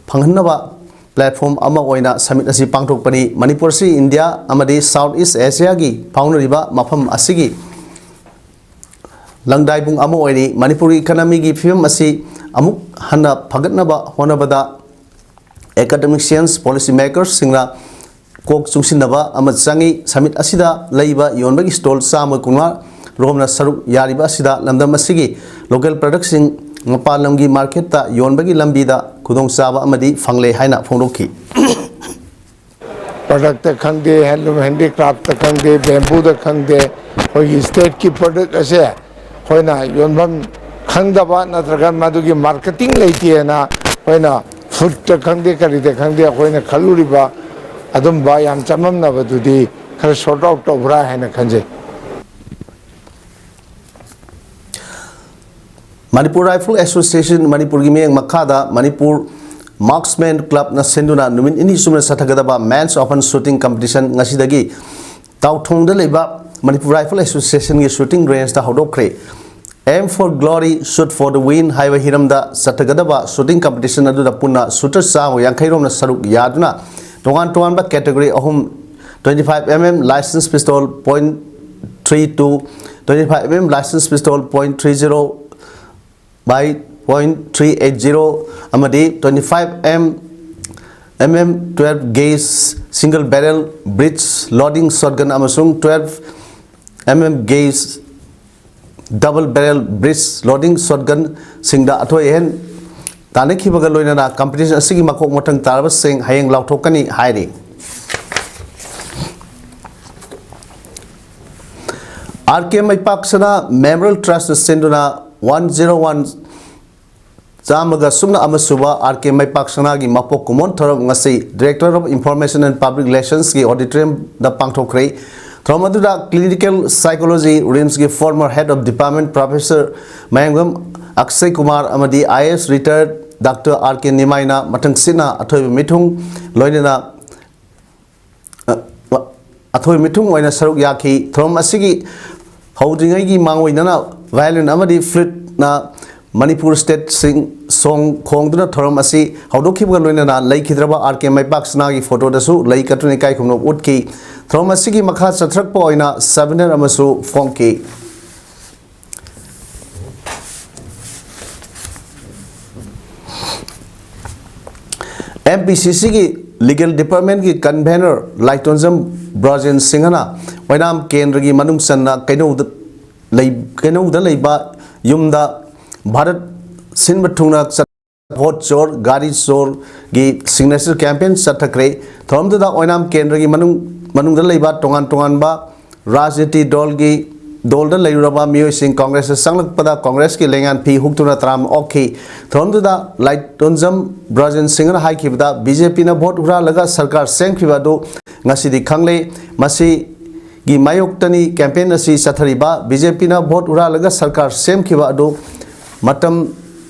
ꯐꯪꯍꯟꯅꯕ platform ꯑꯃ ꯑꯣꯏꯅ summit ꯑꯁꯤ ꯄꯥꯡꯊꯣꯛꯄꯅꯤ꯫ ꯃꯅꯤꯄꯨꯔ ꯑꯁꯤ ꯏꯟꯗꯤꯌꯥ ꯑꯃꯗꯤ South East Asiaꯒꯤ ꯐꯥꯎꯅꯔꯤꯕ ꯃꯐꯝ ꯑꯁꯤꯒꯤ ꯂꯪꯗꯥꯏꯕꯨꯡ ꯑꯃ ꯑꯣꯏꯔꯤ꯫ ꯃꯅꯤꯄꯨꯔꯒꯤ economyꯒꯤ ꯐꯤꯕꯝ ꯑꯁꯤ ꯑꯃꯨꯛ ꯍꯟꯅ ꯐꯒꯠꯅꯕ ꯍꯣꯠꯅꯕꯗ academicians, policy makersꯁꯤꯡꯅ ꯀꯣꯛ ꯆꯨꯡꯁꯤꯟꯅꯕ ꯑꯃ ꯆꯪꯏ꯫ Summit ꯑꯁꯤꯗ ꯂꯩꯕ ꯌꯣꯟꯕꯒꯤ stall ꯆꯥꯝꯃ ꯀꯨꯟꯃꯉꯥ ꯔꯣꯝꯅ ꯁꯔꯨꯛ ꯌꯥꯔꯤꯕ ꯑꯁꯤꯗ ꯂꯝꯗꯝ ꯑꯁꯤꯒꯤ local productꯁꯤꯡ ꯃꯄꯥꯟ ꯂꯝꯒꯤ ꯃꯥꯔꯀꯦꯠꯇ ꯌꯣꯟꯕꯒꯤ ꯂꯝꯕꯤꯗ ꯈꯨꯗꯣꯡꯆꯥꯕ ꯑꯃꯗꯤ ꯐꯪꯂꯦ ꯍꯥꯏꯅ ꯐꯣꯡꯗꯣꯛꯈꯤ꯫ ꯄ꯭ꯔꯗꯛꯇ ꯈꯪꯗꯦ, ꯍꯦꯟꯂꯨꯝ ꯍꯦꯟꯗꯤꯀ꯭ꯔꯥꯐꯇ ꯈꯪꯗꯦ, ꯕꯦꯝꯕꯨꯗ ꯈꯪꯗꯦ, ꯑꯩꯈꯣꯏꯒꯤ ꯁ꯭ꯇꯦꯠꯀꯤ ꯄ꯭ꯔꯗꯛ ꯑꯁꯦ ꯑꯩꯈꯣꯏꯅ ꯌꯣꯟꯐꯝ ꯈꯪꯗꯕ ꯅꯠꯇ꯭ꯔꯒ ꯃꯗꯨꯒꯤ ꯃꯥꯔꯀꯦꯇꯤꯡ ꯂꯩꯇꯦꯅ ꯑꯩꯈꯣꯏꯅ ꯐꯨꯗꯇ ꯈꯪꯗꯦ, ꯀꯔꯤꯗ ꯈꯪꯗꯦ, ꯑꯩꯈꯣꯏꯅ ꯈꯜꯂꯨꯔꯤꯕ ꯑꯗꯨꯝꯕ ꯌꯥꯝ ꯆꯃꯝꯅꯕꯗꯨꯗꯤ ꯈꯔ ꯁꯣꯔꯠ ꯑꯥꯎꯠ ꯇꯧꯕ꯭ꯔꯥ ꯍꯥꯏꯅ ꯈꯟꯖꯩ꯫ ꯃꯅꯤꯄꯨꯔ ꯔꯥꯏꯐꯜ ꯑꯦꯁꯣꯁꯤꯌꯦꯁꯟ ꯃꯅꯤꯄꯨꯔꯒꯤ ꯃꯤꯠꯌꯦꯡ ꯃꯈꯥꯗ ꯃꯅꯤꯄꯨꯔ ꯃꯥꯔꯛꯁꯃꯦꯟ ꯀ꯭ꯂꯕꯅ ꯁꯤꯟꯗꯨꯅ ꯅꯨꯃꯤꯠ ꯅꯤꯅꯤ ꯆꯨꯞꯅ ꯆꯠꯊꯒꯗꯕ ꯃꯦꯟꯁ ꯑꯣꯄꯟ ꯁꯨꯇꯤꯡ ꯀꯝꯄꯤꯇꯤꯁꯟ ꯉꯁꯤꯗꯒꯤ ꯇꯥꯎꯊꯣꯡꯗ ꯂꯩꯕ ꯃꯅꯤꯄꯨꯔ ꯔꯥꯏꯐꯜ ꯑꯦꯁꯣꯁꯤꯌꯦꯁꯟꯒꯤ ꯁꯨꯇꯤꯡ ꯔꯦꯟꯖꯇ ꯍꯧꯗꯣꯛꯈ꯭ꯔꯦ꯫ Aim for Glory, Shoot for the Win ꯍꯥꯏꯕ ꯍꯤꯔꯝꯗ ꯆꯠꯊꯒꯗꯕ ꯁꯨꯇꯤꯡ ꯀꯝꯄꯤꯇꯤꯁꯟ ꯑꯗꯨꯗ ꯄꯨꯟꯅ ꯁꯨꯇꯔ ꯆꯥꯝꯃ ꯌꯥꯡꯈꯩ ꯔꯣꯝꯅ ꯁꯔꯨꯛ ꯌꯥꯗꯨꯅ ꯇꯣꯉꯥꯟ ꯇꯣꯉꯥꯟꯕ ꯀꯦꯇꯦꯒꯣꯔꯤ ꯑꯍꯨꯝ, twenty five mm license pistol point three two, twenty five mm license pistol point three zero by point three eight zero ꯑꯃꯗꯤ twenty five mm twelve gauge single barrel breech loading shotgun ꯑꯃꯁꯨꯡ twelve mm gauge double barrel breech loading shotgunꯁꯤꯡꯗ ꯑꯊꯣꯏ ꯑꯍꯦꯟ ꯇꯥꯟꯅꯈꯤꯕꯒ ꯂꯣꯏꯅꯅ ꯀꯝꯄꯤꯇꯤꯁꯟ ꯑꯁꯤꯒꯤ ꯃꯀꯣꯛ ꯃꯊꯪ ꯇꯥꯔꯕꯁꯤꯡ ꯍꯌꯦꯡ ꯂꯥꯎꯊꯣꯛꯀꯅꯤ ꯍꯥꯏꯔꯤ꯫ ꯑꯥꯔ ꯀꯦ ꯃꯩꯄꯥꯛ ꯁꯅꯥ ꯃꯦꯃꯣꯔꯤꯌꯦꯜ ꯇ꯭ꯔꯁꯅ ꯁꯤꯟꯗꯨꯅ ꯋꯥꯟ ꯖꯤꯔꯣ ꯋꯥꯟ ꯆꯥꯝꯃꯒ ꯁꯨꯞꯅ ꯑꯃ ꯁꯨꯕ ꯑꯥꯔ ꯀꯦ ꯃꯩꯄꯥꯛ ꯁꯅꯥꯒꯤ ꯃꯄꯣꯛ ꯀꯨꯝꯑꯣꯟ ꯊꯧꯔꯝ ꯉꯁꯤ Director of Information and Public Relationsꯀꯤ ꯑꯣꯗꯤꯇꯣꯔꯤꯌꯝꯗ ꯄꯥꯡꯊꯣꯛꯈ꯭ꯔꯦ꯫ ꯊꯧꯔꯝ ꯑꯗꯨꯗ clinical psychology RIMSꯀꯤ former head of department Professor ꯃꯌꯥꯡꯕꯝ Akshay Kumar ꯑꯃꯗꯤ I A S retired Doctor R K ꯅꯤꯃꯥꯏꯅ ꯃꯊꯪꯁꯤꯠꯅ ꯑꯊꯣꯏꯕ ꯃꯤꯊꯨꯡ ꯂꯣꯏꯅꯅ ꯑ, ꯑꯊꯣꯏ ꯃꯤꯊꯨꯡ ꯑꯣꯏꯅ ꯁꯔꯨꯛ ꯌꯥꯈꯤ꯫ ꯊꯧꯔꯝ ꯑꯁꯤꯒꯤ ꯍꯧꯗ꯭ꯔꯤꯉꯩꯒꯤ ꯃꯥꯡꯑꯣꯏꯅꯅ violin ꯑꯃꯗꯤ fluteꯅ ꯃꯅꯤꯄꯨꯔ state song ꯈꯣꯡꯗꯨꯅ ꯊꯧꯔꯝ ꯑꯁꯤ ꯍꯧꯗꯣꯛꯈꯤꯕꯒ ꯂꯣꯏꯅꯅ ꯂꯩꯈꯤꯗ꯭ꯔꯕ ꯑꯥꯔ ꯀꯦ ꯃꯩꯄꯥꯛ ꯁꯅꯥꯒꯤ ꯐꯣꯇꯣꯗꯁꯨ ꯂꯩ ꯀꯠꯇꯨꯅ ꯏꯀꯥꯏ ꯈꯨꯝꯅꯕ ꯎꯠꯈꯤ꯫ ꯊꯧꯔꯝ ꯑꯁꯤꯒꯤ ꯃꯈꯥ ꯆꯠꯊꯔꯛꯄ ꯑꯣꯏꯅ souvenir ꯑꯃꯁꯨ ꯐꯣꯡꯈꯤ꯫ ꯑꯦꯝ ꯄꯤ ꯁꯤ ꯁꯤꯒꯤ ꯂꯤꯒꯦꯜ ꯗꯤꯄꯥꯔꯠꯃꯦꯟꯒꯤ ꯀꯟꯚꯦꯅꯔ ꯂꯥꯏꯇꯣꯟꯖꯝ ꯕ꯭ꯔꯖꯦꯟ ꯁꯤꯡꯍꯅ ꯑꯣꯏꯅꯥꯝ ꯀꯦꯟꯗ꯭ꯔꯒꯤ ꯃꯅꯨꯡ ꯆꯟꯅ ꯀꯩꯅꯧꯗ ꯂꯩ-, ꯀꯩꯅꯧꯗ ꯂꯩꯕ ꯌꯨꯝꯗ ꯚꯥꯔꯠ ꯁꯤꯟꯕ ꯊꯨꯡꯅ ꯆꯠ-, ꯚꯣꯠ ꯆꯣꯔ, ꯒꯥꯔꯤ ꯆꯣꯔꯒꯤ signature campaign ꯆꯠꯊꯈ꯭ꯔꯦ꯫ ꯊꯧꯔꯝꯗꯨꯗ ꯑꯣꯏꯅꯥꯝ ꯀꯦꯟꯗ꯭ꯔꯒꯤ ꯃꯅꯨꯡ, ꯃꯅꯨꯡꯗ ꯂꯩꯕ ꯇꯣꯉꯥꯟ ꯇꯣꯉꯥꯟꯕ ꯔꯥꯖꯅꯤꯇꯤ ꯗꯜꯒꯤ, ꯗꯜꯗ ꯂꯩꯔꯨꯔꯕ ꯃꯤꯑꯣꯏꯁꯤꯡ ꯀꯪꯒ꯭ꯔꯦꯁꯇ ꯆꯪꯂꯛꯄꯗ ꯀꯪꯒ꯭ꯔꯦꯁꯀꯤ ꯂꯩꯉꯥꯛꯅ ꯐꯤ ꯍꯨꯛꯇꯨꯅ ꯇꯔꯥꯝꯅ ꯑꯣꯛꯈꯤ꯫ ꯊꯧꯔꯝꯗꯨꯗ ꯂꯥꯏꯇꯣꯟꯖꯝ ꯕ꯭ꯔꯖꯦꯟ ꯁꯤꯡꯍꯅ ꯍꯥꯏꯈꯤꯕꯗ, ꯕꯤ ꯖꯦ ꯄꯤꯅ ꯚꯣꯠ ꯍꯨꯔꯥꯜꯂꯒ ꯁꯔꯀꯥꯔ ꯁꯦꯝꯈꯤꯕ ꯑꯗꯨ ꯉꯁꯤꯗꯤ ꯈꯪꯂꯦ꯫ ꯃꯁꯤꯒꯤ ꯃꯥꯌꯣꯛꯇꯅꯤ campaign ꯑꯁꯤ ꯆꯠꯊꯔꯤꯕ꯫ ꯕꯤ ꯖꯦ ꯄꯤꯅ ꯚꯣꯠ ꯍꯨꯔꯥꯜꯂꯒ ꯁꯔꯀꯥꯔ ꯁꯦꯝꯈꯤꯕ ꯑꯗꯨ ꯃꯇꯝ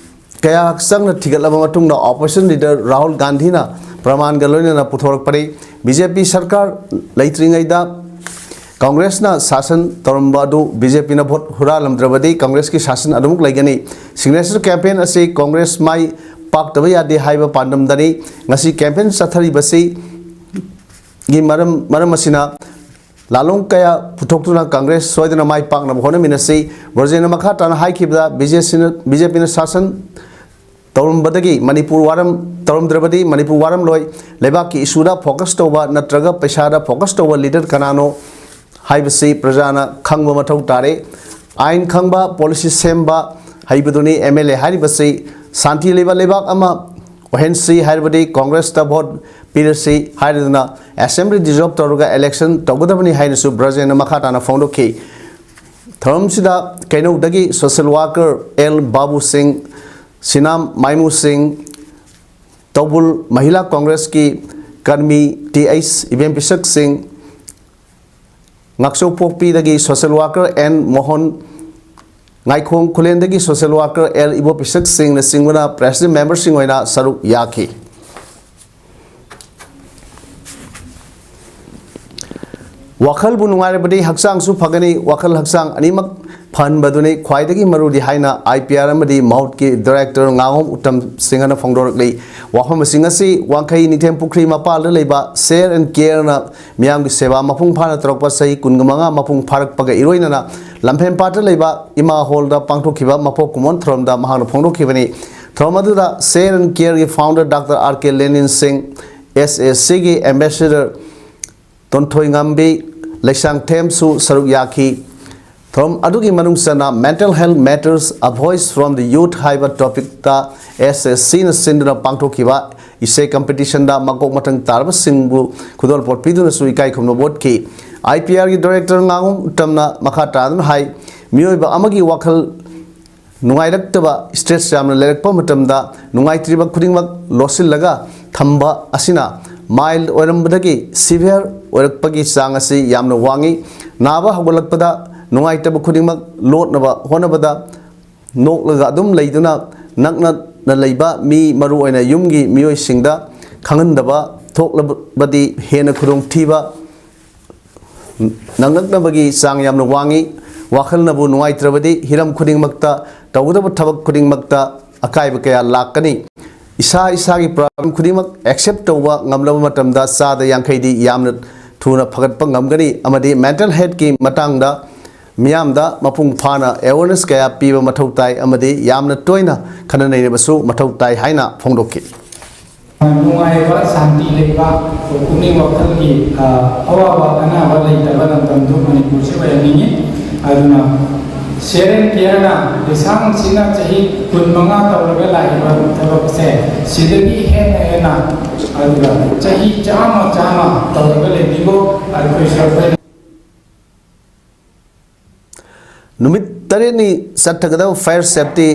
ꯀꯌꯥ ꯆꯪꯅ ꯊꯤꯒꯠꯂꯕ ꯃꯇꯨꯡꯗ opposition leader ꯔꯥꯍꯨꯜ ꯒꯥꯟꯙꯤꯅ ꯄ꯭ꯔꯃꯥꯟꯒ ꯂꯣꯏꯅꯅ ꯄꯨꯊꯣꯔꯛꯄꯅꯤ꯫ ꯕꯤ ꯖꯦ ꯄꯤ ꯁꯔꯀꯥꯔ ꯂꯩꯇ꯭ꯔꯤꯉꯩꯗ ꯀꯪꯒ꯭ꯔꯦꯁꯅ ꯁꯥꯁꯟ ꯇꯧꯔꯝꯕ ꯑꯗꯨ ꯕꯤ ꯖꯦ ꯄꯤꯅ ꯚꯣꯠ ꯍꯨꯔꯥꯜꯂꯝꯗ꯭ꯔꯕꯗꯤ ꯀꯪꯒ꯭ꯔꯦꯁꯀꯤ ꯁꯥꯁꯟ ꯑꯗꯨꯃꯛ ꯂꯩꯒꯅꯤ꯫ Signature campaign ꯑꯁꯤ ꯀꯪꯒ꯭ꯔꯦꯁ ꯃꯥꯏ ꯄꯥꯛꯇꯕ ꯌꯥꯗꯦ ꯍꯥꯏꯕ ꯄꯥꯟꯗꯝꯗꯅꯤ꯫ ꯉꯁꯤ campaign ꯆꯠꯊꯔꯤꯕꯁꯤ ꯒꯤ ꯃꯔꯝ, ꯃꯔꯝ ꯑꯁꯤꯅ ꯂꯥꯂꯣꯡ ꯀꯌꯥ ꯄꯨꯊꯣꯛꯇꯨꯅ ꯀꯪꯒ꯭ꯔꯦꯁ ꯁꯣꯏꯗꯅ ꯃꯥꯏ ꯄꯥꯛꯅꯕ ꯍꯣꯠꯅꯃꯤꯟꯅꯁꯤ꯫ ꯕ꯭ꯔꯖꯦꯟꯅ ꯃꯈꯥ ꯇꯥꯅ ꯍꯥꯏꯈꯤꯕꯗ, ꯕꯤ ꯖꯦ ꯁꯤꯅ, ꯕꯤ ꯖꯦ ꯄꯤꯅ ꯁꯥꯁꯟ ꯇꯧꯔꯝꯕꯗꯒꯤ ꯃꯅꯤꯄꯨꯔ ꯋꯥꯔꯝ, ꯇꯧꯔꯝꯗ꯭ꯔꯕꯗꯤ ꯃꯅꯤꯄꯨꯔ ꯋꯥꯔꯝꯂꯣꯏ꯫ ꯂꯩꯕꯥꯛꯀꯤ issueꯗ focus ꯇꯧꯕ ꯅꯠꯇ꯭ꯔꯒ ꯄꯩꯁꯥꯗ focus ꯇꯧꯕ leader ꯀꯅꯥꯅꯣ ꯍꯥꯏꯕꯁꯤ ꯄ꯭ꯔꯖꯥꯅ ꯈꯪꯕ ꯃꯊꯧ ꯇꯥꯔꯦ꯫ ꯑꯥꯏꯟ ꯈꯪꯕ, policy ꯁꯦꯝꯕ ꯍꯩꯕꯗꯨꯅꯤ ꯑꯦꯝ ꯑꯦꯜ ꯑꯦ ꯍꯥꯏꯔꯤꯕꯁꯤ꯫ ꯁꯥꯟꯇꯤ ꯂꯩꯕ ꯂꯩꯕꯥꯛ ꯑꯃ ꯑꯣꯏꯍꯟꯁꯤ ꯍꯥꯏꯔꯕꯗꯤ ꯀꯪꯒ꯭ꯔꯦꯁꯇ ꯚꯣꯠ ꯄꯤꯔꯁꯤ ꯍꯥꯏꯔꯗꯨꯅ assembly dissolve ꯇꯧꯔꯒ election ꯇꯧꯒꯗꯕꯅꯤ ꯍꯥꯏꯅꯁꯨ ꯕ꯭ꯔꯖꯦꯟꯅ ꯃꯈꯥ ꯇꯥꯅ ꯐꯣꯡꯗꯣꯛꯈꯤ꯫ ꯊꯧꯔꯝꯁꯤꯗ ꯀꯩꯅꯧꯗꯒꯤ social worker ꯑꯦꯜ ꯕꯥꯕꯨ ꯁꯤꯡ, ꯁꯤꯅꯥꯝ ꯃꯥꯏꯃꯨ ꯁꯤꯡ, ꯇꯧꯕꯨꯜ ꯃꯍꯤꯂꯥ ꯀꯪꯒ꯭ꯔꯦꯁꯀꯤ ꯀꯔꯃꯤ ꯇꯤ ꯑꯩꯆ ꯏꯕꯦꯝꯄꯤꯁꯛ ꯁꯤꯡ, ꯉꯥꯛꯆꯧꯄꯣꯛꯄꯤꯗꯒꯤ social worker N Mohan, Ngaikhong ꯈꯨꯂꯦꯟꯗꯒꯤ social worker ꯑꯦꯜ ꯏꯕꯣꯄꯤꯁꯛ ꯁꯤꯡꯅꯆꯤꯡꯕꯅ president memberꯁꯤꯡ ꯑꯣꯏꯅ ꯁꯔꯨꯛ ꯌꯥꯈꯤ꯫ ꯋꯥꯈꯜꯕꯨ ꯅꯨꯡꯉꯥꯏꯔꯕꯗꯤ ꯍꯛꯆꯥꯡꯁꯨ ꯐꯒꯅꯤ꯫ ꯋꯥꯈꯜ ꯍꯛꯆꯥꯡ ꯑꯅꯤꯃꯛ ꯐꯍꯟꯕꯗꯨꯅꯤ ꯈ꯭ꯋꯥꯏꯗꯒꯤ ꯃꯔꯨꯗꯤ ꯍꯥꯏꯅ ꯑꯥꯏ ꯄꯤ ꯑꯥꯔ ꯑꯃꯗꯤ ꯃꯍꯨꯠꯀꯤ director ꯉꯥꯉꯣꯝ ꯎꯠꯇꯝ ꯁꯤꯡꯍꯅ ꯐꯣꯡꯗꯣꯔꯛꯂꯤ꯫ ꯋꯥꯐꯝꯁꯤꯡ ꯑꯁꯤ ꯋꯥꯡꯈꯩ ꯅꯤꯡꯊꯦꯝ ꯄꯨꯈ꯭ꯔꯤ ꯃꯄꯥꯜꯗ ꯂꯩꯕ Share and Careꯅ ꯃꯤꯌꯥꯝꯒꯤ ꯁꯦꯕꯥ ꯃꯄꯨꯡ ꯐꯥꯅ ꯇꯧꯔꯛꯄ ꯆꯍꯤ ꯀꯨꯟꯃꯉꯥ ꯃꯄꯨꯡ ꯐꯥꯔꯛꯄꯒ ꯏꯔꯣꯏꯅꯅ ꯂꯝꯐꯦꯟꯄꯥꯠꯇ ꯂꯩꯕ ꯏꯃꯥ ꯍꯣꯜꯗ ꯄꯥꯡꯊꯣꯛꯈꯤꯕ ꯃꯄꯣꯛ ꯀꯨꯝꯑꯣꯟ ꯊꯧꯔꯝꯗ ꯃꯍꯥꯛꯅ ꯐꯣꯡꯗꯣꯛꯈꯤꯕꯅꯤ꯫ ꯊꯧꯔꯝ ꯑꯗꯨꯗ Share and Careꯒꯤ founder doctor R K Lenin Singh, S ꯑꯦ ꯁꯤꯒꯤ ambassador ꯇꯣꯟꯊꯣꯏꯉꯝꯕꯤ ꯂꯩꯁꯥꯡꯊꯦꯝꯁꯨ ꯁꯔꯨꯛ ꯌꯥꯈꯤ꯫ ꯊꯧꯔꯝ ꯑꯗꯨꯒꯤ ꯃꯅꯨꯡ ꯆꯟꯅ Mental Health Matters, A Voice from the Youth ꯍꯥꯏꯕ ꯇꯣꯄꯤꯛꯇ ꯑꯦꯁ ꯑꯦꯁ ꯁꯤꯅ ꯁꯤꯟꯗꯨꯅ ꯄꯥꯡꯊꯣꯛꯈꯤꯕ ꯏꯁꯩ ꯀꯝꯄꯤꯇꯤꯁꯟꯗ ꯃꯀꯣꯛ ꯃꯊꯪ ꯇꯥꯔꯕꯁꯤꯡꯕꯨ ꯈꯨꯗꯣꯜꯄꯣꯠ ꯄꯤꯗꯨꯅꯁꯨ ꯏꯀꯥꯏ ꯈꯨꯝꯅꯕ ꯎꯠꯈꯤ꯫ ꯑꯥꯏ ꯄꯤ ꯑꯥꯔꯒꯤ ꯗꯥꯏꯔꯦꯛꯇꯔ ꯉꯥꯉꯣꯝ ꯎꯇꯝꯅ ꯃꯈꯥ ꯇꯥꯗꯨꯅ ꯍꯥꯏ, ꯃꯤꯑꯣꯏꯕ ꯑꯃꯒꯤ ꯋꯥꯈꯜ ꯅꯨꯡꯉꯥꯏꯔꯛꯇꯕ, ꯁ꯭ꯇ꯭ꯔꯦꯁ ꯌꯥꯝꯅ ꯂꯩꯔꯛꯄ ꯃꯇꯝꯗ ꯅꯨꯡꯉꯥꯏꯇ꯭ꯔꯤꯕ ꯈꯨꯗꯤꯡꯃꯛ ꯂꯣꯠꯁꯤꯜꯂꯒ ꯊꯝꯕ ꯑꯁꯤꯅ ꯃꯥꯏꯜꯗ ꯑꯣꯏꯔꯝꯕꯗꯒꯤ ꯁꯤꯚꯤꯌꯔ ꯑꯣꯏꯔꯛꯄꯒꯤ ꯆꯥꯡ ꯑꯁꯤ ꯌꯥꯝꯅ ꯋꯥꯡꯏ꯫ ꯅꯥꯕ ꯍꯧꯒꯠꯂꯛꯄꯗ ꯅꯨꯡꯉꯥꯏꯇꯕ ꯈꯨꯗꯤꯡꯃꯛ ꯂꯣꯠꯅꯕ ꯍꯣꯠꯅꯕꯗ ꯅꯣꯛꯂꯒ ꯑꯗꯨꯝ ꯂꯩꯗꯨꯅ ꯅꯛꯅꯅ ꯂꯩꯕ ꯃꯤ, ꯃꯔꯨꯑꯣꯏꯅ ꯌꯨꯝꯒꯤ ꯃꯤꯑꯣꯏꯁꯤꯡꯗ ꯈꯪꯍꯟꯗꯕ ꯊꯣꯛꯂꯕꯗꯤ ꯍꯦꯟꯅ ꯈꯨꯗꯣꯡꯊꯤꯕ ꯅꯪꯂꯛꯅꯕꯒꯤ ꯆꯥꯡ ꯌꯥꯝꯅ ꯋꯥꯡꯏ꯫ ꯋꯥꯈꯜꯅꯕꯨ ꯅꯨꯡꯉꯥꯏꯇ꯭ꯔꯕꯗꯤ ꯍꯤꯔꯝ ꯈꯨꯗꯤꯡꯃꯛꯇ, ꯇꯧꯒꯗꯕ ꯊꯕꯛ ꯈꯨꯗꯤꯡꯃꯛꯇ ꯑꯀꯥꯏꯕ ꯀꯌꯥ ꯂꯥꯛꯀꯅꯤ꯫ ꯏꯁꯥ ꯏꯁꯥꯒꯤ ꯄ꯭ꯔꯣꯕ꯭ꯂꯦꯝ ꯈꯨꯗꯤꯡꯃꯛ ꯑꯦꯛꯁꯦꯞ ꯇꯧꯕ ꯉꯝꯂꯕ ꯃꯇꯝꯗ ꯆꯥꯗ ꯌꯥꯡꯈꯩꯗꯤ ꯌꯥꯝꯅ ꯊꯨꯅ ꯐꯒꯠꯄ ꯉꯝꯒꯅꯤ꯫ ꯑꯃꯗꯤ ꯃꯦꯟꯇꯦꯜ ꯍꯦꯜꯊꯀꯤ ꯃꯇꯥꯡꯗ ꯃꯤꯌꯥꯝꯗ ꯃꯄꯨꯡ ꯐꯥꯅ ꯑꯦꯋꯦꯔꯅꯦꯁ ꯀꯌꯥ ꯄꯤꯕ ꯃꯊꯧ ꯇꯥꯏ ꯑꯃꯗꯤ ꯌꯥꯝꯅ ꯇꯣꯏꯅ ꯈꯟꯅ ꯅꯩꯅꯕꯁꯨ ꯃꯊꯧ ꯇꯥꯏ ꯍꯥꯏꯅ ꯐꯣꯡꯗꯣꯛꯈꯤ꯫ ꯅꯨꯡꯉꯥꯏꯕ, ꯁꯥꯟꯇꯤ ꯂꯩꯕ, ꯄꯨꯛꯅꯤꯡ ꯋꯥꯈꯜꯒꯤ, ꯑ, ꯑꯋꯥꯕ ꯑꯅꯥꯕ ꯂꯩꯇꯕ ꯂꯝꯗꯝꯗꯨ ꯃꯅꯤꯄꯨꯔꯁꯤ ꯑꯣꯏꯍꯟꯅꯤꯡꯏ꯫ ꯑꯗꯨꯅ ꯁꯦꯔꯦꯟ ꯀꯤꯌꯔꯅ ꯂꯤꯁꯥꯡꯁꯤꯅ ꯆꯍꯤ ꯀꯨꯟꯃꯉꯥ ꯇꯧꯔꯒ ꯂꯥꯛꯏꯕ ꯊꯕꯛꯁꯦ ꯁꯤꯗꯒꯤ ꯍꯦꯟꯅ ꯍꯦꯟꯅ, ꯑꯗꯨꯒ ꯆꯍꯤ ꯆꯥꯝꯃ ꯆꯥꯝꯃ ꯇꯧꯔꯒ ꯂꯩꯕꯤꯒꯣ꯫ ꯑꯩꯈꯣꯏꯁꯨ ꯑꯩꯈꯣꯏꯅ ꯅꯨꯃꯤꯠ ꯇꯔꯦꯠꯅꯤ ꯆꯠꯊꯒꯗꯕ Fire Safety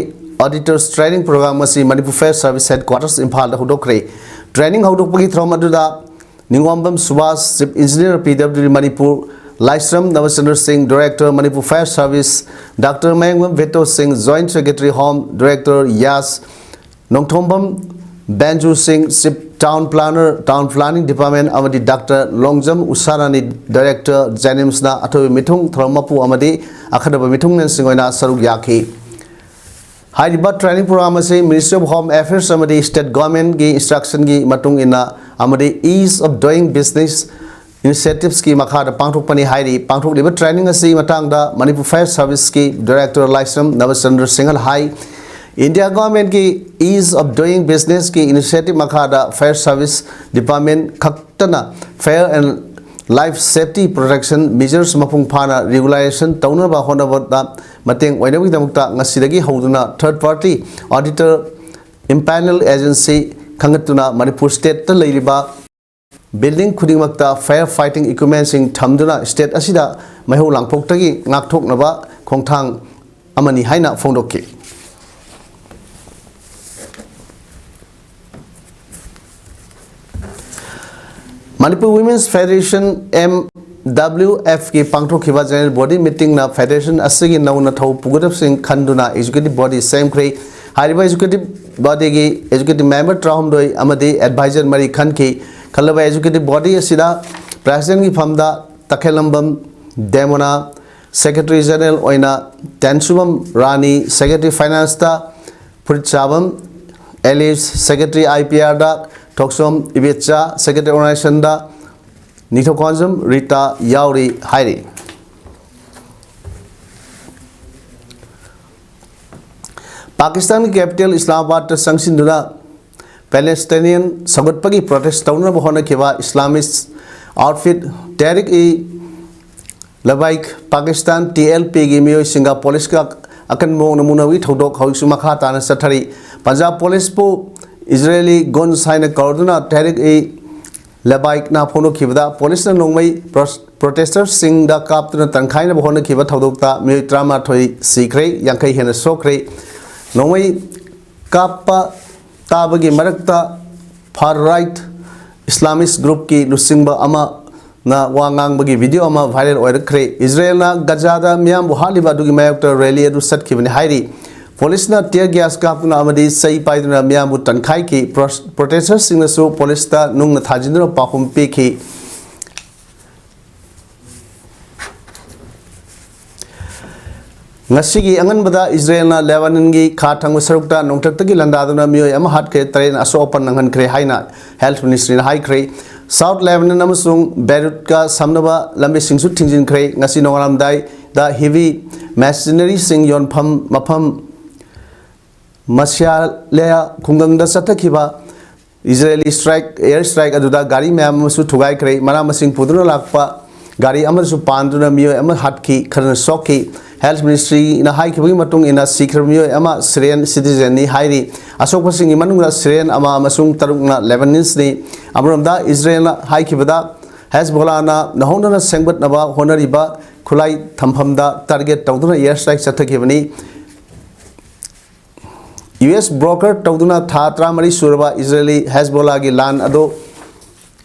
Auditors Training Program ꯑꯁꯤ ꯃꯅꯤꯄꯨꯔ Fire Service Headquarters ꯏꯝꯐꯥꯜꯗ ꯍꯧꯗꯣꯛꯈ꯭ꯔꯦ꯫ ꯇ꯭ꯔꯦꯅꯤꯡ ꯍꯧꯗꯣꯛꯄꯒꯤ ꯊꯧꯔꯝ ꯑꯗꯨꯗ ꯅꯤꯉꯣꯝꯕꯝ Subhas, Chief Engineer, P W D Manipur, ꯂꯥꯏꯁ꯭ꯔꯝ ꯅꯕꯆꯟꯗ꯭ꯔ ꯁꯤꯡ, Director,ꯃꯅꯤꯄꯨꯔ Fire Service, ꯗꯥꯛꯇꯔ ꯃꯌꯥꯡꯕꯝ ꯚꯦꯇꯣ ꯁꯤꯡ, Joint Secretary, Home, Director, ꯌꯥꯁ ꯅꯣꯡꯊꯣꯝꯕꯝ ꯕꯦꯟꯖꯨ ꯁꯤꯡ, Chief Town Planner, Town Planning Department, ꯑꯃꯗꯤ ꯗꯥꯛꯇꯔ ꯂꯣꯡꯖꯝ ꯎꯁꯥꯔꯥꯅꯤ, Director, ꯖꯦꯅꯤꯝꯁꯅ ꯑꯊꯣꯏꯕ ꯃꯤꯊꯨꯡ, ꯊꯧꯔꯝ ꯃꯄꯨ ꯑꯃꯗꯤ ꯑꯈꯟꯅꯕ ꯃꯤꯊꯨꯡꯂꯦꯟꯁꯤꯡ ꯑꯣꯏꯅ ꯁꯔꯨꯛ ꯌꯥꯈꯤ꯫ ꯍꯥꯏꯔꯤꯕ ꯇ꯭ꯔꯦꯅꯤꯡ ꯄ꯭ꯔꯣꯒ꯭ꯔꯥꯝ ꯑꯁꯤ Ministry of Home Affairs ꯑꯃꯗꯤ State Governmentꯀꯤ instructionꯒꯤ ꯃꯇꯨꯡ ꯏꯟꯅ ꯑꯃꯗꯤ Ease of Doing Business initiativeꯀꯤ ꯃꯈꯥꯗ ꯄꯥꯡꯊꯣꯛꯄꯅꯤ ꯍꯥꯏꯔꯤ꯫ ꯄꯥꯡꯊꯣꯛꯂꯤꯕ ꯇ꯭ꯔꯦꯅꯤꯡ ꯑꯁꯤ ꯃꯇꯥꯡꯗ ꯃꯅꯤꯄꯨꯔ Fire Serviceꯀꯤ Director ꯂꯥꯏꯁ꯭ꯔꯝ ꯅꯕꯆꯟꯗ꯭ꯔ ꯁꯤꯡꯍꯅ ꯍꯥꯏ, ꯏꯟꯗꯤꯌꯥ ꯒꯣꯔꯃꯦꯟꯠꯀꯤ Ease of Doing Businessꯀꯤ initiative ꯃꯈꯥꯗ Fire Service Department ꯈꯛꯇꯅ Fire and life safety protection measures ꯃꯄꯨꯡ ꯐꯥꯅ regulation ꯇꯧꯅꯕ ꯍꯣꯠꯅꯕꯗ ꯃꯇꯦꯡ ꯑꯣꯏꯅꯕꯒꯤꯗꯃꯛꯇ ꯉꯁꯤꯗꯒꯤ ꯍꯧꯗꯨꯅ third party auditor, impanel agency ꯈꯟꯒꯠꯇꯨꯅ Manipur stateꯇ ꯂꯩꯔꯤꯕ building ꯈꯨꯗꯤꯡꯃꯛꯇ fire fighting equipmentꯁꯤꯡ ꯊꯝꯗꯨꯅ state ꯑꯁꯤꯗ ꯃꯩꯍꯧ ꯂꯥꯡꯄꯣꯛꯇꯒꯤ ꯉꯥꯛꯊꯣꯛꯅꯕ ꯈꯣꯡꯊꯥꯡ ꯑꯃꯅꯤ ꯍꯥꯏꯅ ꯐꯣꯡꯗꯣꯛꯈꯤ꯫ Manipur Women's Federation, M W F ꯀꯤ ꯄꯥꯡꯊꯣꯛꯈꯤꯕ general body meetingꯅ federation ꯑꯁꯤꯒꯤ ꯅꯧꯅ ꯊꯧ ꯄꯨꯒꯗꯕꯁꯤꯡ ꯈꯟꯗꯨꯅ executive body ꯁꯦꯝꯈ꯭ꯔꯦ꯫ ꯍꯥꯏꯔꯤꯕ executive bodyꯒꯤ executive member ꯇꯔꯥꯍꯨꯝꯗꯣꯏ ꯑꯃꯗꯤ advisor ꯃꯔꯤ ꯈꯟꯈꯤ꯫ ꯈꯜꯂꯕ executive body ꯑꯁꯤꯗ presidentꯀꯤ ꯐꯝꯗ ꯇꯈꯦꯜꯂꯝꯕꯝ ꯗꯦꯃꯣꯅꯥ, secretary general ꯑꯣꯏꯅ ꯇꯦꯟꯁꯨꯕꯝ ꯔꯥꯅꯤ, secretary financeꯇ Phuritshabam Alice, secretary I P Rꯗ ꯊꯣꯛꯆꯣꯝ ꯏꯕꯦꯆꯥ, secretary organizationꯗ ꯅꯤꯡꯊꯧꯀꯣꯟꯖꯝ ꯔꯤꯇꯥ ꯌꯥꯎꯔꯤ ꯍꯥꯏꯔꯤ꯫ ꯄꯥꯀꯤꯁꯇꯥꯟꯒꯤ capital ꯏꯁꯂꯥꯃꯥꯕꯥꯗꯇ ꯆꯪꯁꯤꯟꯗꯨꯅ Palestinian ꯁꯧꯒꯠꯄꯒꯤ protest ꯇꯧꯅꯅꯕ ꯍꯣꯠꯅꯈꯤꯕ Islamist outfit Tehrik-e Labbaik Pakistan, T L P ꯒꯤ ꯃꯤꯑꯣꯏꯁꯤꯡꯒ ꯄꯨꯂꯤꯁꯀ ꯑꯀꯟꯕ ꯃꯑꯣꯡꯗ ꯃꯨꯛꯅꯕꯒꯤ ꯊꯧꯗꯣꯛ ꯍꯧꯖꯤꯛꯁꯨ ꯃꯈꯥ ꯇꯥꯅ ꯆꯠꯊꯔꯤ꯫ ꯄꯟꯖꯥꯕ ꯄꯨꯂꯤꯁꯄꯨ Israeli goons ꯍꯥꯏꯅ ꯀꯧꯔꯗꯨꯅ Tehrik-e Labbaikꯅ ꯐꯣꯡꯗꯣꯛꯈꯤꯕꯗ, ꯄꯨꯂꯤꯁꯅ ꯅꯣꯡꯃꯩ ꯄ꯭ꯔꯣ-, protesters ꯁꯤꯡꯗ ꯀꯥꯞꯇꯨꯅ ꯇꯪꯈꯥꯏꯅꯕ ꯍꯣꯠꯅꯈꯤꯕ ꯊꯧꯗꯣꯛꯇ ꯃꯤꯑꯣꯏ ꯇꯔꯥꯃꯥꯊꯣꯏ ꯁꯤꯈ꯭ꯔꯦ, ꯌꯥꯡꯈꯩ ꯍꯦꯟꯅ ꯁꯣꯛꯈ꯭ꯔꯦ꯫ ꯅꯣꯡꯃꯩ ꯀꯥꯞꯄ ꯇꯥꯕꯒꯤ ꯃꯔꯛꯇ far right Islamist groupꯀꯤ ꯂꯨꯆꯤꯡꯕ ꯑꯃꯅ ꯋꯥ ꯉꯥꯡꯕꯒꯤ video ꯑꯃ viral ꯑꯣꯏꯔꯛꯈ꯭ꯔꯦ꯫ ꯏꯖꯔꯦꯜꯅ ꯒꯖꯥꯗ ꯃꯤꯌꯥꯝꯕꯨ ꯍꯥꯠꯂꯤꯕ ꯑꯗꯨꯒꯤ ꯃꯥꯌꯣꯛꯇ rally ꯑꯗꯨ ꯆꯠꯈꯤꯕꯅꯤ ꯍꯥꯏꯔꯤ꯫ ꯄꯨꯂꯤꯁꯅ tear gas ꯀꯥꯞꯇꯨꯅ ꯑꯃꯗꯤ ꯆꯩ ꯄꯥꯏꯗꯨꯅ ꯃꯤꯌꯥꯝꯕꯨ ꯇꯟꯈꯥꯏꯈꯤ꯫ Pro-, protesters ꯁꯤꯡꯅꯁꯨ ꯄꯨꯂꯤꯁꯇ ꯅꯨꯡꯅ ꯊꯥꯖꯤꯟꯗꯨꯅ ꯄꯥꯎꯈꯨꯝ ꯄꯤꯈꯤ꯫ ꯉꯁꯤꯒꯤ ꯑꯉꯟꯕꯗ ꯏꯖꯔꯦꯜꯅ ꯂꯦꯕꯥꯅꯟꯒꯤ ꯈꯥ ꯊꯪꯕ ꯁꯔꯨꯛꯇ ꯅꯣꯡꯊꯛꯇꯒꯤ ꯂꯥꯟꯗꯥꯗꯨꯅ ꯃꯤꯑꯣꯏ ꯑꯃ ꯍꯥꯠꯈ꯭ꯔꯦ, ꯇꯔꯦꯠꯅ ꯑꯁꯣꯛ ꯑꯄꯟ ꯅꯪꯍꯟꯈ꯭ꯔꯦ ꯍꯥꯏꯅ health ministryꯅ ꯍꯥꯏꯈ꯭ꯔꯦ꯫ South Lebanon ꯑꯃꯁꯨꯡ Beirutꯀ ꯁꯝꯅꯕ ꯂꯝꯕꯤꯁꯤꯡꯁꯨ ꯊꯤꯡꯖꯤꯟꯈ꯭ꯔꯦ꯫ ꯉꯁꯤ ꯅꯣꯡꯉꯥꯜꯂꯝꯗꯥꯏꯗ heavy machineryꯁꯤꯡ ꯌꯣꯟꯐꯝ ꯃꯐꯝ ꯃꯁꯤꯌꯥꯂꯦꯌꯥ ꯈꯨꯡꯒꯪꯗ ꯆꯠꯊꯈꯤꯕ ꯏꯖꯔꯦꯂꯤ ꯁ꯭ꯇ꯭ꯔꯥꯏꯛ, ꯑꯦꯌꯔ ꯁ꯭ꯇ꯭ꯔꯥꯏꯛ ꯑꯗꯨꯗ ꯒꯥꯔꯤ ꯃꯌꯥꯝ ꯑꯃꯁꯨ ꯊꯨꯒꯥꯏꯈ꯭ꯔꯦ꯫ ꯃꯅꯥ ꯃꯁꯤꯡ ꯄꯨꯗꯨꯅ ꯂꯥꯛꯄ ꯒꯥꯔꯤ ꯑꯃꯗꯁꯨ ꯄꯥꯟꯗꯨꯅ ꯃꯤꯑꯣꯏ ꯑꯃ ꯍꯥꯠꯈꯤ, ꯈꯔꯅ ꯁꯣꯛꯈꯤ꯫ ꯍꯦꯜꯊ ꯃꯤꯅꯤꯁꯇ꯭ꯔꯤꯅ ꯍꯥꯏꯈꯤꯕꯒꯤ ꯃꯇꯨꯡ ꯏꯟꯅ, ꯁꯤꯈ꯭ꯔꯕ ꯃꯤꯑꯣꯏ ꯑꯃ ꯁꯤꯔꯤꯌꯟ ꯁꯤꯇꯤꯖꯦꯟꯅꯤ ꯍꯥꯏꯔꯤ꯫ ꯑꯁꯣꯛꯄꯁꯤꯡꯒꯤ ꯃꯅꯨꯡꯗ ꯁꯤꯔꯤꯌꯟ ꯑꯃ ꯑꯃꯁꯨꯡ ꯇꯔꯨꯛꯅ ꯂꯦꯕꯅꯤꯁꯅꯤ꯫ ꯑꯃꯔꯣꯝꯗ, ꯏꯖꯔꯦꯜꯅ ꯍꯥꯏꯈꯤꯕꯗ, ꯍꯦꯖꯕꯣꯂꯥꯅ ꯅꯧꯍꯧꯅꯅ ꯁꯦꯝꯒꯠꯅꯕ ꯍꯣꯠꯅꯔꯤꯕ ꯈꯨꯠꯂꯥꯏ ꯊꯝꯐꯝꯗ ꯇꯥꯔꯒꯦꯠ ꯇꯧꯗꯨꯅ ꯑꯦꯌꯔ ꯁ꯭ꯇ꯭ꯔꯥꯏꯛ ꯆꯠꯊꯈꯤꯕꯅꯤ꯫ ꯌꯨ ꯑꯦꯁ ꯕ꯭ꯔꯣꯀꯔ ꯇꯧꯗꯨꯅ ꯊꯥ ꯇꯔꯥꯃꯔꯤ ꯁꯨꯔꯕ ꯏꯖꯔꯦꯂꯤ ꯍꯦꯖꯕꯣꯂꯥꯒꯤ ꯂꯥꯟ ꯑꯗꯨ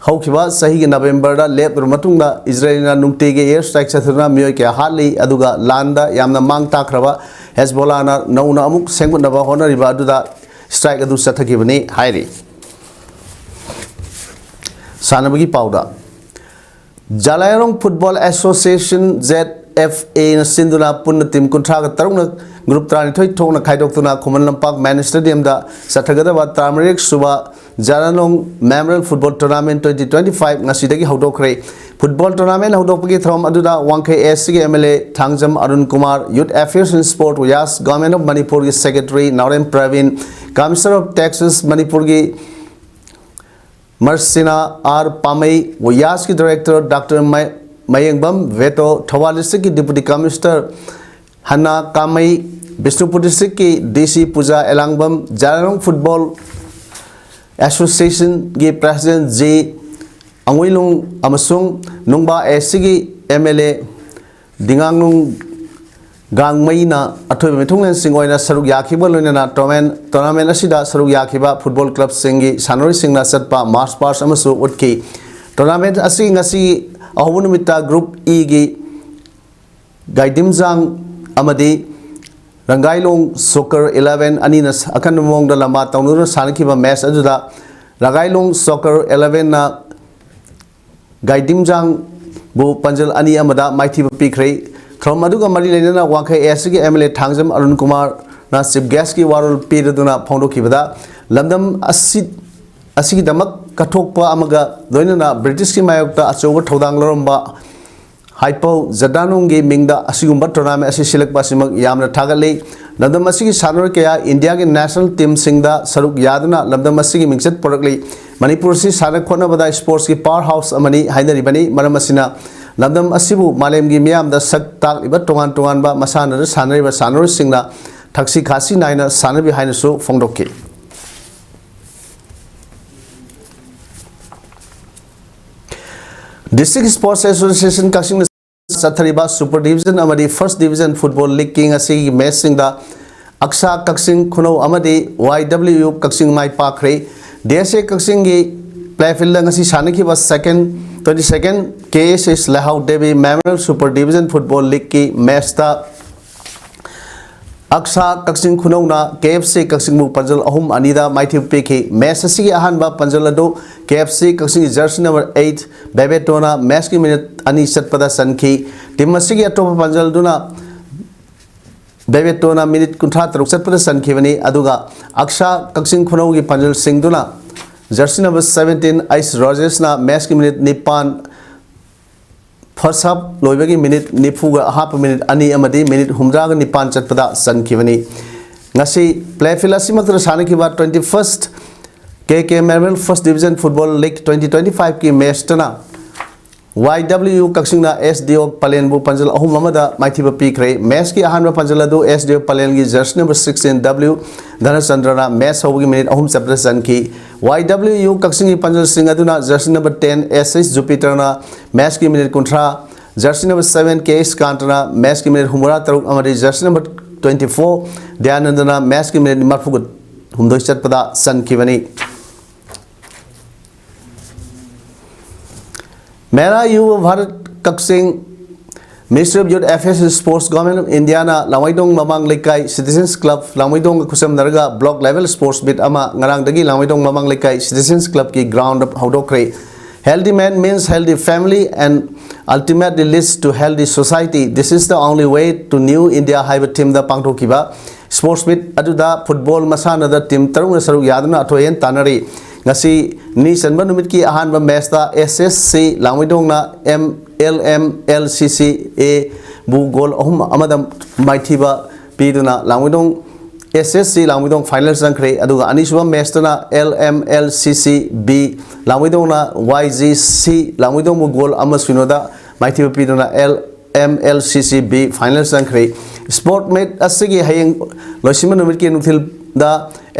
ꯍꯧꯈꯤꯕ ꯆꯍꯤꯒꯤ ꯅꯕꯦꯝꯕꯔꯗ ꯂꯦꯞꯂꯕ ꯃꯇꯨꯡꯗ, ꯏꯖꯔꯦꯜꯅ ꯅꯨꯡꯇꯤꯒꯤ ꯑꯦꯌꯔ ꯁ꯭ꯇ꯭ꯔꯥꯏꯛ ꯆꯠꯊꯗꯨꯅ ꯃꯤꯑꯣꯏ ꯀꯌꯥ ꯍꯥꯠꯂꯤ, ꯑꯗꯨꯒ ꯂꯥꯟꯗ ꯌꯥꯝꯅ ꯃꯥꯡ ꯇꯥꯛꯈ꯭ꯔꯕ ꯍꯦꯖꯕꯣꯂꯥꯅ ꯅꯧꯅ ꯑꯃꯨꯛ ꯁꯦꯝꯒꯠꯅꯕ ꯍꯣꯠꯅꯔꯤꯕ ꯑꯗꯨꯗ ꯁ꯭ꯇ꯭ꯔꯥꯏꯛ ꯑꯗꯨ ꯆꯠꯊꯈꯤꯕꯅꯤ ꯍꯥꯏꯔꯤ꯫ ꯁꯥꯟꯅꯕꯒꯤ ꯄꯥꯎꯗ, ꯖꯥꯂꯥꯏꯔꯣꯡ ꯐꯨꯠꯕꯣꯜ ꯑꯦꯁꯣꯁꯤꯌꯦꯁꯟ, ꯖꯦꯠ ꯑꯦꯐ ꯑꯦꯅ ꯁꯤꯟꯗꯨꯅ ꯄꯨꯟꯅ ꯇꯤꯝ ꯀꯨꯟꯊ꯭ꯔꯥꯒ ꯇꯔꯨꯛꯅ ꯒ꯭ꯔꯨꯞ ꯇꯔꯥꯅꯤꯊꯣꯏ ꯊꯣꯛꯅ ꯈꯥꯏꯗꯣꯛꯇꯨꯅ ꯈꯨꯃꯟ ꯂꯝꯄꯥꯛ ꯃꯦꯟ ꯁ꯭ꯇꯦꯗꯤꯌꯝꯗ ꯆꯠꯊꯒꯗꯕ ꯇꯔꯥꯃꯔꯤꯁꯨꯕ Jalairong memorial football tournament twenty twenty five ꯉꯁꯤꯗꯒꯤ ꯍꯧꯗꯣꯛꯈ꯭ꯔꯦ꯫ ꯐꯨꯠꯕꯣꯜ ꯇꯣꯔꯅꯥꯃꯦꯟ ꯍꯧꯗꯣꯛꯄꯒꯤ ꯊꯧꯔꯝ ꯑꯗꯨꯗ ꯋꯥꯡꯈꯩ ꯑꯦꯁ ꯁꯤꯒꯤ M L A Thangjam Arun Kumar, youth affairs and sport YAS, government of ꯃꯅꯤꯄꯨꯔꯒꯤ secretary Naorem Praveen, commissioner of taxes ꯃꯅꯤꯄꯨꯔꯒꯤ ꯃꯔꯁꯤꯅꯥ ꯑꯥꯔ ꯄꯥꯃꯩ, ꯋꯌꯥꯁꯀꯤ ꯗꯥꯏꯔꯦꯛꯇꯔ ꯗꯥꯛꯇꯔ ꯃ-, ꯃꯌꯦꯡꯕꯝ ꯚꯦꯇꯣ, ꯊꯧꯕꯥꯜ ꯗꯤꯁꯇ꯭ꯔꯤꯛꯀꯤ ꯗꯤꯄꯨꯇꯤ ꯀꯃꯤꯁꯅꯔ ꯍꯅꯥ ꯀꯥꯃꯩ, ꯕꯤꯁꯅꯨꯄꯨꯔ ꯗꯤꯁꯇ꯭ꯔꯤꯛꯀꯤ D C Puja Elangbam, Jalairong football ꯑꯦꯁꯣꯁꯤꯌꯦꯁꯟꯒꯤ ꯄ꯭ꯔꯦꯁꯤꯗꯦꯟꯠ ꯖꯤ ꯑꯉꯣꯏꯂꯨꯡ ꯑꯃꯁꯨꯡ ꯅꯨꯡꯕꯥ ꯑꯦꯁ ꯁꯤꯒꯤ ꯑꯦꯝ ꯑꯦꯜ ꯑꯦ ꯗꯤꯉꯥꯡꯅꯨꯡ ꯒꯥꯡꯃꯩꯅ ꯑꯊꯣꯏꯕ ꯃꯤꯊꯨꯡꯂꯦꯟꯁꯤꯡ ꯑꯣꯏꯅ ꯁꯔꯨꯛ ꯌꯥꯈꯤꯕ, ꯂꯣꯏꯅꯅ ꯇꯣꯔꯅꯥꯃꯦꯟ, ꯇꯣꯔꯅꯥꯃꯦꯟ ꯑꯁꯤꯗ ꯁꯔꯨꯛ ꯌꯥꯈꯤꯕ ꯐꯨꯠꯕꯣꯜ ꯀ꯭ꯂꯕꯁꯤꯡꯒꯤ ꯁꯥꯟꯅꯔꯣꯏꯁꯤꯡꯅ ꯆꯠꯄ ꯃꯥꯔꯆ ꯄꯥꯁ ꯑꯃꯁꯨ ꯎꯠꯈꯤ꯫ ꯇꯣꯔꯅꯥꯃꯦꯟ ꯑꯁꯤ ꯉꯁꯤ ꯑꯍꯧꯕ ꯅꯨꯃꯤꯠꯇ ꯒ꯭ꯔꯨꯞ ꯏꯒꯤ ꯒꯥꯏꯗꯤꯝꯖꯥꯡ ꯑꯃꯗꯤ ꯔꯪꯒꯥꯏꯂꯣꯡ ꯁꯣꯀꯔ eleven ꯑꯅꯤꯅ ꯑꯀꯟꯕ ꯃꯑꯣꯡꯗ ꯂꯝꯕꯥ ꯇꯧꯅꯗꯨꯅ ꯁꯥꯟꯅꯈꯤꯕ ꯃꯦꯆ ꯑꯗꯨꯗ ꯔꯪꯒꯥꯏꯂꯣꯡ ꯁꯣꯀꯔ elevenꯅ ꯒꯥꯏꯗꯤꯝꯖꯥꯡꯕꯨ ꯄꯥꯟꯖꯜ ꯑꯅꯤ ꯑꯃꯗ ꯃꯥꯏꯊꯤꯕ ꯄꯤꯈ꯭ꯔꯦ꯫ ꯊꯧꯔꯝ ꯑꯗꯨꯒ ꯃꯔꯤ ꯂꯩꯅꯅ ꯋꯥꯡꯈꯩ ꯑꯦꯁ ꯁꯤꯒꯤ M L A Thangjam Arun ꯀꯨꯃꯥꯔꯅ ꯆꯤꯐ ꯒꯦꯁꯀꯤ ꯋꯥꯔꯣꯜ ꯄꯤꯔꯗꯨꯅ ꯐꯣꯡꯗꯣꯛꯈꯤꯕꯗ, ꯂꯝꯗꯝ ꯑꯁꯤ, ꯑꯁꯤꯒꯤꯗꯃꯛ ꯀꯠꯊꯣꯛꯄ ꯑꯃꯒ ꯂꯣꯏꯅꯅ ꯕ꯭ꯔꯤꯇꯤꯁꯀꯤ ꯃꯥꯌꯣꯛꯇ ꯑꯆꯧꯕ ꯊꯧꯗꯥꯡ ꯂꯧꯔꯝꯕ ꯍꯥꯏꯄꯧ ꯖꯗꯥꯅꯨꯡꯒꯤ ꯃꯤꯡꯗ ꯑꯁꯤꯒꯨꯝꯕ ꯇꯣꯔꯅꯥꯃꯦꯟ ꯑꯁꯤ ꯁꯤꯜꯂꯛꯄ ꯑꯁꯤꯃꯛ ꯌꯥꯝꯅ ꯊꯥꯒꯠꯂꯤ꯫ ꯂꯝꯗꯝ ꯑꯁꯤꯒꯤ ꯁꯥꯟꯅꯔꯣꯏ ꯀꯌꯥ ꯏꯟꯗꯤꯌꯥꯒꯤ ꯅꯦꯁꯅꯦꯜ ꯇꯤꯝꯁꯤꯡꯗ ꯁꯔꯨꯛ ꯌꯥꯗꯨꯅ ꯂꯝꯗꯝ ꯑꯁꯤꯒꯤ ꯃꯤꯡꯆꯠ ꯄꯨꯔꯛꯂꯤ꯫ ꯃꯅꯤꯄꯨꯔ ꯑꯁꯤ ꯁꯥꯟꯅ ꯈꯣꯠꯅꯕꯗ ꯁ꯭ꯄꯣꯔꯠꯁꯀꯤ ꯄꯥꯋꯔ ꯍꯥꯎꯁ ꯑꯃꯅꯤ ꯍꯥꯏꯅꯔꯤꯕꯅꯤ꯫ ꯃꯔꯝ ꯑꯁꯤꯅ, ꯂꯝꯗꯝ ꯑꯁꯤꯕꯨ ꯃꯥꯂꯦꯝꯒꯤ ꯃꯤꯌꯥꯝꯗ ꯁꯛ ꯇꯥꯛꯂꯤꯕ ꯇꯣꯉꯥꯟ ꯇꯣꯉꯥꯟꯕ ꯃꯁꯥꯟꯅꯗ ꯁꯥꯟꯅꯔꯤꯕ ꯁꯥꯟꯅꯔꯣꯏꯁꯤꯡꯅ ꯊꯛꯁꯤ ꯈꯥꯁꯤ ꯅꯥꯏꯅ ꯁꯥꯟꯅꯕꯤ ꯍꯥꯏꯅꯁꯨ ꯐꯣꯡꯗꯣꯛꯈꯤ꯫ ꯗꯤꯁꯇ꯭ꯔꯤꯛ ꯁ꯭ꯄꯣꯔꯠꯁ ꯑꯦꯁꯣꯁꯤꯌꯦꯁꯟ ꯀꯛꯆꯤꯡꯅ ꯆꯠꯊꯔꯤꯕ ꯁꯨꯄꯔ ꯗꯤꯕꯤꯖꯟ ꯑꯃꯗꯤ ꯐꯥꯔꯁ ꯗꯤꯕꯤꯖꯟ ꯐꯨꯠꯕꯣꯜ ꯂꯤꯒꯀꯤ ꯉꯁꯤꯒꯤ ꯃꯦꯆꯁꯤꯡꯗ ꯑꯛꯁꯥ ꯀꯛꯆꯤꯡ ꯈꯨꯅꯧ ꯑꯃꯗꯤ ꯋꯥꯏ ꯗꯕ꯭ꯂꯤꯎ ꯌꯨ ꯀꯛꯆꯤꯡ ꯃꯥꯏ ꯄꯥꯛꯈ꯭ꯔꯦ꯫ ꯗꯤ ꯑꯦꯁ ꯑꯦ ꯀꯛꯆꯤꯡꯒꯤ ꯄ꯭ꯂꯦ ꯐꯤꯜꯗ ꯉꯁꯤ ꯁꯥꯟꯅꯈꯤꯕ ꯁꯦꯀꯦꯟ, ꯇ꯭ꯋꯦꯟꯇꯤ ꯁꯦꯀꯦꯟ ꯀꯦ S S Leihao Devi memorial super division football ꯂꯤꯒꯀꯤ ꯃꯦꯆꯇ ꯑꯛꯁꯥ ꯀꯛꯆꯤꯡ ꯈꯨꯅꯧꯅ ꯀꯦ ꯑꯦꯐ ꯁꯤ ꯀꯛꯆꯤꯡꯕꯨ ꯄꯥꯟꯖꯜ ꯑꯍꯨꯝ ꯑꯅꯤꯗ ꯃꯥꯏꯊꯤꯕ ꯄꯤꯈꯤ꯫ ꯃꯦꯆ ꯑꯁꯤꯒꯤ ꯑꯍꯥꯟꯕ ꯄꯥꯟꯖꯜ ꯑꯗꯨ ꯀꯦ ꯑꯦꯐ ꯁꯤ ꯀꯛꯆꯤꯡꯒꯤ ꯖꯔꯁꯤ ꯅꯝꯕꯔ ꯑꯩꯠ ꯕꯦꯕꯦꯇꯣꯅ ꯃꯦꯆꯀꯤ ꯃꯤꯅꯤꯠ ꯑꯅꯤ ꯆꯠꯄꯗ ꯆꯟꯈꯤ꯫ ꯇꯤꯝ ꯑꯁꯤꯒꯤ ꯑꯇꯣꯞꯄ ꯄꯥꯟꯖꯜꯗꯨꯅ ꯕꯦꯕꯦꯇꯣꯅ ꯃꯤꯅꯤꯠ ꯀꯨꯟꯊ꯭ꯔꯥ ꯇꯔꯨꯛ ꯆꯠꯄꯗ ꯆꯟꯈꯤꯕꯅꯤ꯫ ꯑꯗꯨꯒ ꯑꯛꯁꯥ ꯀꯛꯆꯤꯡ ꯈꯨꯅꯧꯒꯤ ꯄꯥꯟꯖꯜꯁꯤꯡꯗꯨꯅ ꯖꯔꯁꯤ ꯅꯝꯕꯔ ꯁꯕꯦꯟꯇꯤꯟ ꯑꯩꯁ ꯔꯣꯖꯦꯁꯅ ꯃꯦꯆꯀꯤ ꯃꯤꯅꯤꯠ ꯅꯤꯄꯥꯟ ꯐꯥꯔꯁ ꯍꯥꯐ ꯂꯣꯏꯕꯒꯤ ꯃꯤꯅꯤꯠ ꯅꯤꯐꯨꯒ ꯑꯍꯥꯞꯄ ꯃꯤꯅꯤꯠ ꯑꯅꯤ ꯑꯃꯗꯤ ꯃꯤꯅꯤꯠ ꯍꯨꯝꯗ꯭ꯔꯥꯒ ꯅꯤꯄꯥꯟ ꯆꯠꯄꯗ ꯆꯟꯈꯤꯕꯅꯤ꯫ ꯉꯁꯤ ꯄ꯭ꯂꯦ ꯐꯤꯜꯗ ꯑꯁꯤꯃꯛꯇꯗ ꯁꯥꯟꯅꯈꯤꯕ twenty first K K memorial first division football league twenty twenty ꯐꯥꯏꯚꯀꯤ ꯃꯦꯆꯇꯅ ꯋꯥꯏ ꯗꯕ꯭ꯂꯤꯎ ꯌꯨ ꯀꯛꯆꯤꯡꯅ ꯑꯦꯁ ꯗꯤ ꯑꯣ ꯄꯂꯦꯟꯕꯨ ꯄꯥꯟꯖꯜ ꯑꯍꯨꯝ ꯑꯃꯗ ꯃꯥꯏꯊꯤꯕ ꯄꯤꯈ꯭ꯔꯦ꯫ ꯃꯦꯆꯀꯤ ꯑꯍꯥꯟꯕ ꯄꯥꯟꯖꯜ ꯑꯗꯨ ꯑꯦꯁ ꯗꯤ ꯑꯣ ꯄꯂꯦꯟꯒꯤ ꯖꯔꯁꯤ ꯅꯝꯕꯔ ꯁꯤꯛꯁꯇꯤꯟ ꯗꯕ꯭ꯂꯤꯎ ꯙꯅꯆꯟꯗ꯭ꯔꯅ ꯃꯦꯆ ꯍꯧꯕꯒꯤ ꯃꯤꯅꯤꯠ ꯑꯍꯨꯝ ꯆꯠꯄꯗ ꯆꯟꯈꯤ꯫ ꯋꯥꯏ ꯗꯕ꯭ꯂꯤꯎ ꯌꯨ ꯀꯛꯆꯤꯡꯒꯤ ꯄꯥꯟꯖꯜꯁꯤꯡ ꯑꯗꯨꯅ jersey number ten S H ꯖꯨꯄꯤꯇꯔꯅ ꯃꯦꯆꯀꯤ ꯃꯤꯅꯤꯠ ꯀꯨꯟꯊ꯭ꯔꯥ, jersey number seven K S ꯀꯥꯟꯇꯅ ꯃꯦꯆꯀꯤ ꯃꯤꯅꯤꯠ ꯍꯨꯝꯐꯨꯇꯔꯥ ꯇꯔꯨꯛ ꯑꯃꯗꯤ ꯖꯔꯁꯤ ꯅꯝꯕꯔ ꯇ꯭ꯋꯦꯟꯇꯤ ꯐꯣꯔ ꯗꯌꯥꯅꯟꯗꯅ ꯃꯦꯆꯀꯤ ꯃꯤꯅꯤꯠ ꯃꯔꯤꯐꯨ ꯍꯨꯝꯗꯣꯏ ꯆꯠꯄꯗ ꯆꯟꯈꯤꯕꯅꯤ꯫ ꯃꯦꯔꯥ ꯌꯨꯕ ꯚꯥꯔꯠ ꯀꯛꯆꯤꯡ, Ministry of Youth Affairs and Sports, Government of Indiaꯅ ꯂꯥꯡꯃꯩꯗꯣꯡ ꯃꯃꯥꯡ ꯂꯩꯀꯥꯏ Citizens Club ꯂꯥꯡꯃꯩꯗꯣꯡꯒ ꯈꯨꯠꯁꯝꯅꯔꯒ block level sports meet ꯑꯃ ꯉꯔꯥꯡꯗꯒꯤ ꯂꯥꯡꯃꯩꯗꯣꯡ ꯃꯃꯥꯡ ꯂꯩꯀꯥꯏ Citizens Clubꯀꯤ ground ꯍꯧꯗꯣꯛꯈ꯭ꯔꯦ꯫ Healthy man means healthy family and ultimately leads to healthy society. This is the only way to new India ꯍꯥꯏꯕ themeꯗ ꯄꯥꯡꯊꯣꯛꯈꯤꯕ sports meet ꯑꯗꯨꯗ ꯐꯨꯠꯕꯣꯜ ꯃꯁꯥꯟꯅꯗ ꯇꯤꯝ ꯇꯔꯨꯛꯅ ꯁꯔꯨꯛ ꯌꯥꯗꯨꯅ ꯑꯊꯣꯏ ꯑꯍꯦꯟ ꯇꯥꯟꯅꯔꯤ꯫ ꯉꯁꯤ ꯅꯤ ꯆꯟꯕ ꯅꯨꯃꯤꯠꯀꯤ ꯑꯍꯥꯟꯕ ꯃꯦꯆꯇ ꯑꯦꯁ ꯑꯦꯁ ꯁꯤ ꯂꯥꯡꯃꯩꯗꯣꯡꯅ M L M L C C ꯑꯦꯕꯨ goal ꯑꯍꯨꯝ ꯑꯃꯗ ꯃꯥꯏꯊꯤꯕ ꯄꯤꯗꯨꯅ ꯂꯥꯡꯃꯩꯗꯣꯡ ꯑꯦꯁ ꯑꯦꯁ ꯁꯤ ꯂꯥꯡꯃꯩꯗꯣꯡ ꯐꯥꯏꯅꯦꯜ ꯆꯪꯈ꯭ꯔꯦ꯫ ꯑꯗꯨꯒ ꯑꯅꯤꯁꯨꯕ ꯃꯦꯠꯁꯇꯅ L M L C C B ꯂꯥꯡꯃꯩꯗꯣꯡꯅ ꯋꯥꯏ ꯖꯤ ꯁꯤ ꯂꯥꯡꯃꯩꯗꯣꯡꯕꯨ ꯒꯣꯜ ꯑꯃ ꯁꯨꯅꯣꯗ ꯃꯥꯏꯊꯤꯕ ꯄꯤꯗꯨꯅ L M L C C B final ꯆꯪꯈ꯭ꯔꯦ꯫ ꯁ꯭ꯄꯣꯔꯠ ꯃꯦꯠ ꯑꯁꯤꯒꯤ ꯍꯌꯦꯡ ꯂꯣꯏꯁꯤꯟꯕ ꯅꯨꯃꯤꯠꯀꯤ ꯅꯨꯡꯊꯤꯜꯗ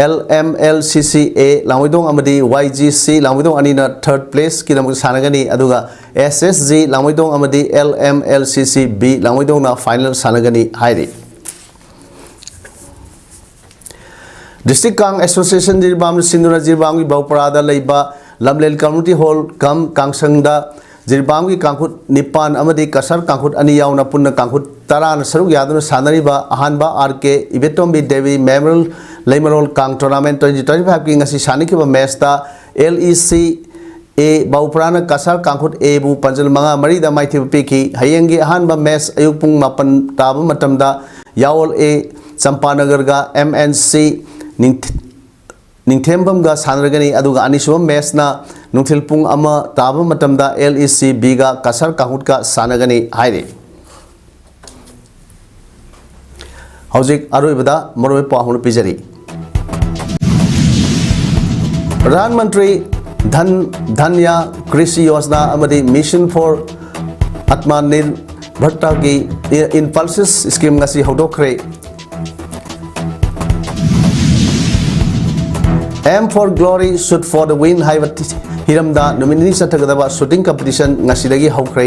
ꯑꯦꯜ ꯑꯦꯝ ꯑꯦꯜ ꯁꯤ ꯁꯤ ꯑꯦ ꯂꯥꯡꯃꯩꯗꯣꯡ ꯑꯃꯗꯤ ꯋꯥꯏ ꯖꯤ ꯁꯤ ꯂꯥꯡꯃꯩꯗꯣꯡ ꯑꯅꯤꯅ ꯊꯔꯠ ꯄ꯭ꯂꯦꯁꯀꯤꯗꯃꯛ ꯁꯥꯟꯅꯒꯅꯤ꯫ ꯑꯗꯨꯒ ꯑꯦꯁ ꯑꯦꯁ ꯖꯤ ꯂꯥꯡꯃꯩꯗꯣꯡ ꯑꯃꯗꯤ L M L C C B ꯂꯥꯡꯃꯩꯗꯣꯡꯅ final ꯁꯥꯟꯅꯒꯅꯤ ꯍꯥꯏꯔꯤ꯫ ꯗꯤꯁꯇ꯭ꯔꯤꯛ ꯀꯥꯡ ꯑꯦꯁꯣꯁꯤꯌꯦꯁꯟ ꯖꯤꯔꯤꯕꯥꯝꯅ ꯁꯤꯟꯗꯨꯅ ꯖꯤꯔꯤꯕꯥꯝꯒꯤ ꯕꯧꯄꯔꯥꯗ ꯂꯩꯕ ꯂꯝꯂꯦꯟ ꯀꯝꯃ꯭ꯌꯨꯅꯤꯇꯤ ꯍꯣꯜ ꯀꯝ ꯀꯥꯡꯁꯪꯗ ꯖꯤꯔꯤꯕꯥꯝꯒꯤ ꯀꯥꯡꯈꯨꯠ ꯅꯤꯄꯥꯟ ꯑꯃꯗꯤ ꯀꯁꯥꯔ ꯀꯥꯡꯈꯨꯠ ꯑꯅꯤ ꯌꯥꯎꯅ ꯄꯨꯟꯅ ꯀꯥꯡꯈꯨꯠ ꯇꯔꯥꯅ ꯁꯔꯨꯛ ꯌꯥꯗꯨꯅ ꯁꯥꯟꯅꯔꯤꯕ ꯑꯍꯥꯟꯕ ꯑꯥꯔ ꯀꯦ ꯏꯕꯦꯇꯣꯝꯕꯤ ꯗꯦꯕꯤ ꯃꯦꯃꯣꯔꯤꯌꯦꯜ ꯂꯩꯃꯔꯣꯜ ꯀꯥꯡ ꯇꯣꯔꯅꯥꯃꯦꯟ ꯇ꯭ꯋꯦꯟꯇꯤ ꯇ꯭ꯋꯦꯟꯇꯤ ꯐꯥꯏꯚꯀꯤ ꯉꯁꯤ ꯁꯥꯟꯅꯈꯤꯕ ꯃꯦꯠꯁꯇ ꯑꯦꯜ ꯏ ꯁꯤ ꯑꯦ ꯕꯧꯄ꯭ꯔꯥꯅ ꯀꯁꯥꯔ ꯀꯥꯡꯈꯨꯠ ꯑꯦꯕꯨ ꯄꯥꯟꯖꯜ ꯃꯉꯥ ꯃꯔꯤꯗ ꯃꯥꯏꯊꯤꯕ ꯄꯤꯈꯤ꯫ ꯍꯌꯦꯡꯒꯤ ꯑꯍꯥꯟꯕ ꯃꯦꯠꯁ ꯑꯌꯨꯛ ꯄꯨꯡ ꯃꯥꯄꯟ ꯇꯥꯕ ꯃꯇꯝꯗ ꯌꯥꯑꯣꯜ ꯑꯦ ꯆꯝꯄꯥꯅꯒꯔꯒ ꯑꯦꯝ ꯑꯦꯟ ꯁꯤ ꯅꯤꯡꯊ-, ꯅꯤꯡꯊꯦꯝꯕꯝꯒ ꯁꯥꯟꯅꯔꯒꯅꯤ꯫ ꯑꯗꯨꯒ ꯑꯅꯤꯁꯨꯕ ꯃꯦꯠꯁꯅ ꯅꯨꯡꯊꯤꯜ ꯄꯨꯡ ꯑꯃ ꯇꯥꯕ ꯃꯇꯝꯗ ꯑꯦꯜ ꯏ ꯁꯤ ꯕꯤꯒ ꯀꯁꯥꯔ ꯀꯥꯡꯈꯨꯠꯀ ꯁꯥꯟꯅꯒꯅꯤ ꯍꯥꯏꯔꯤ꯫ ꯍꯧꯖꯤꯛ ꯑꯔꯣꯏꯕꯗ ꯃꯔꯨꯑꯣꯏꯕ ꯄꯥꯎ ꯑꯃ ꯄꯤꯖꯔꯤ꯫ ꯄ꯭ꯔꯙꯥꯟ ꯃꯟꯇ꯭ꯔꯤ ꯙꯟ ꯙꯟꯌ ꯀ꯭ꯔꯤꯁꯤ ꯌꯣꯖꯅꯥ ꯑꯃꯗꯤ Mission for Atmanirbhartaꯒꯤ ꯏꯝꯐꯥꯜꯁꯤꯁ ꯁ꯭ꯀꯤꯝ ꯉꯁꯤ ꯍꯧꯗꯣꯛꯈ꯭ꯔꯦ꯫ Aim for Glory, Shoot for the Win ꯍꯥꯏꯕ ꯍꯤꯔꯝꯗ ꯅꯨꯃꯤꯠ ꯅꯤꯅꯤ ꯆꯠꯊꯒꯗꯕ ꯁꯨꯇꯤꯡ ꯀꯝꯄꯤꯇꯤꯁꯟ ꯉꯁꯤꯗꯒꯤ ꯍꯧꯈ꯭ꯔꯦ꯫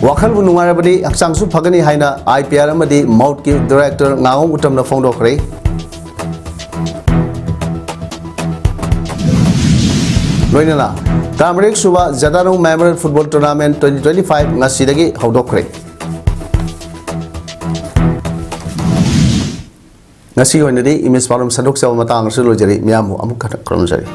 ꯋꯥꯈꯜꯕꯨ ꯅꯨꯡꯉꯥꯏꯔꯕꯗꯤ ꯍꯛꯆꯥꯡꯁꯨ ꯐꯒꯅꯤ ꯍꯥꯏꯅ ꯑꯥꯏ ꯄꯤ ꯑꯥꯔ ꯑꯃꯗꯤ ꯃꯥꯎꯠꯀꯤ ꯗꯥꯏꯔꯦꯛꯇꯔ ꯉꯥꯉꯣꯝ ꯎꯇꯝꯅ ꯐꯣꯡꯗꯣꯛꯈ꯭ꯔꯦ꯫ ꯂꯣꯏꯅꯅ ꯇꯔꯥꯃꯔꯤꯁꯨꯕ Jadanu memorial football tournament twenty twenty five ꯉꯁꯤꯗꯒꯤ ꯍꯧꯗꯣꯛꯈ꯭ꯔꯦ꯫ ꯉꯁꯤꯒꯤ ꯑꯣꯏꯅꯗꯤ ꯏꯃꯦꯖ ꯄꯥꯎꯗꯝ ꯁꯟꯗꯣꯛꯆꯕ ꯃꯇꯥꯡ ꯑꯁꯤꯗ ꯂꯣꯏꯖꯔꯤ꯫ ꯃꯤꯌꯥꯝꯕꯨ ꯑꯃꯨꯛ ꯍꯟꯅ ꯈꯨꯔꯨꯝꯖꯔꯤ꯫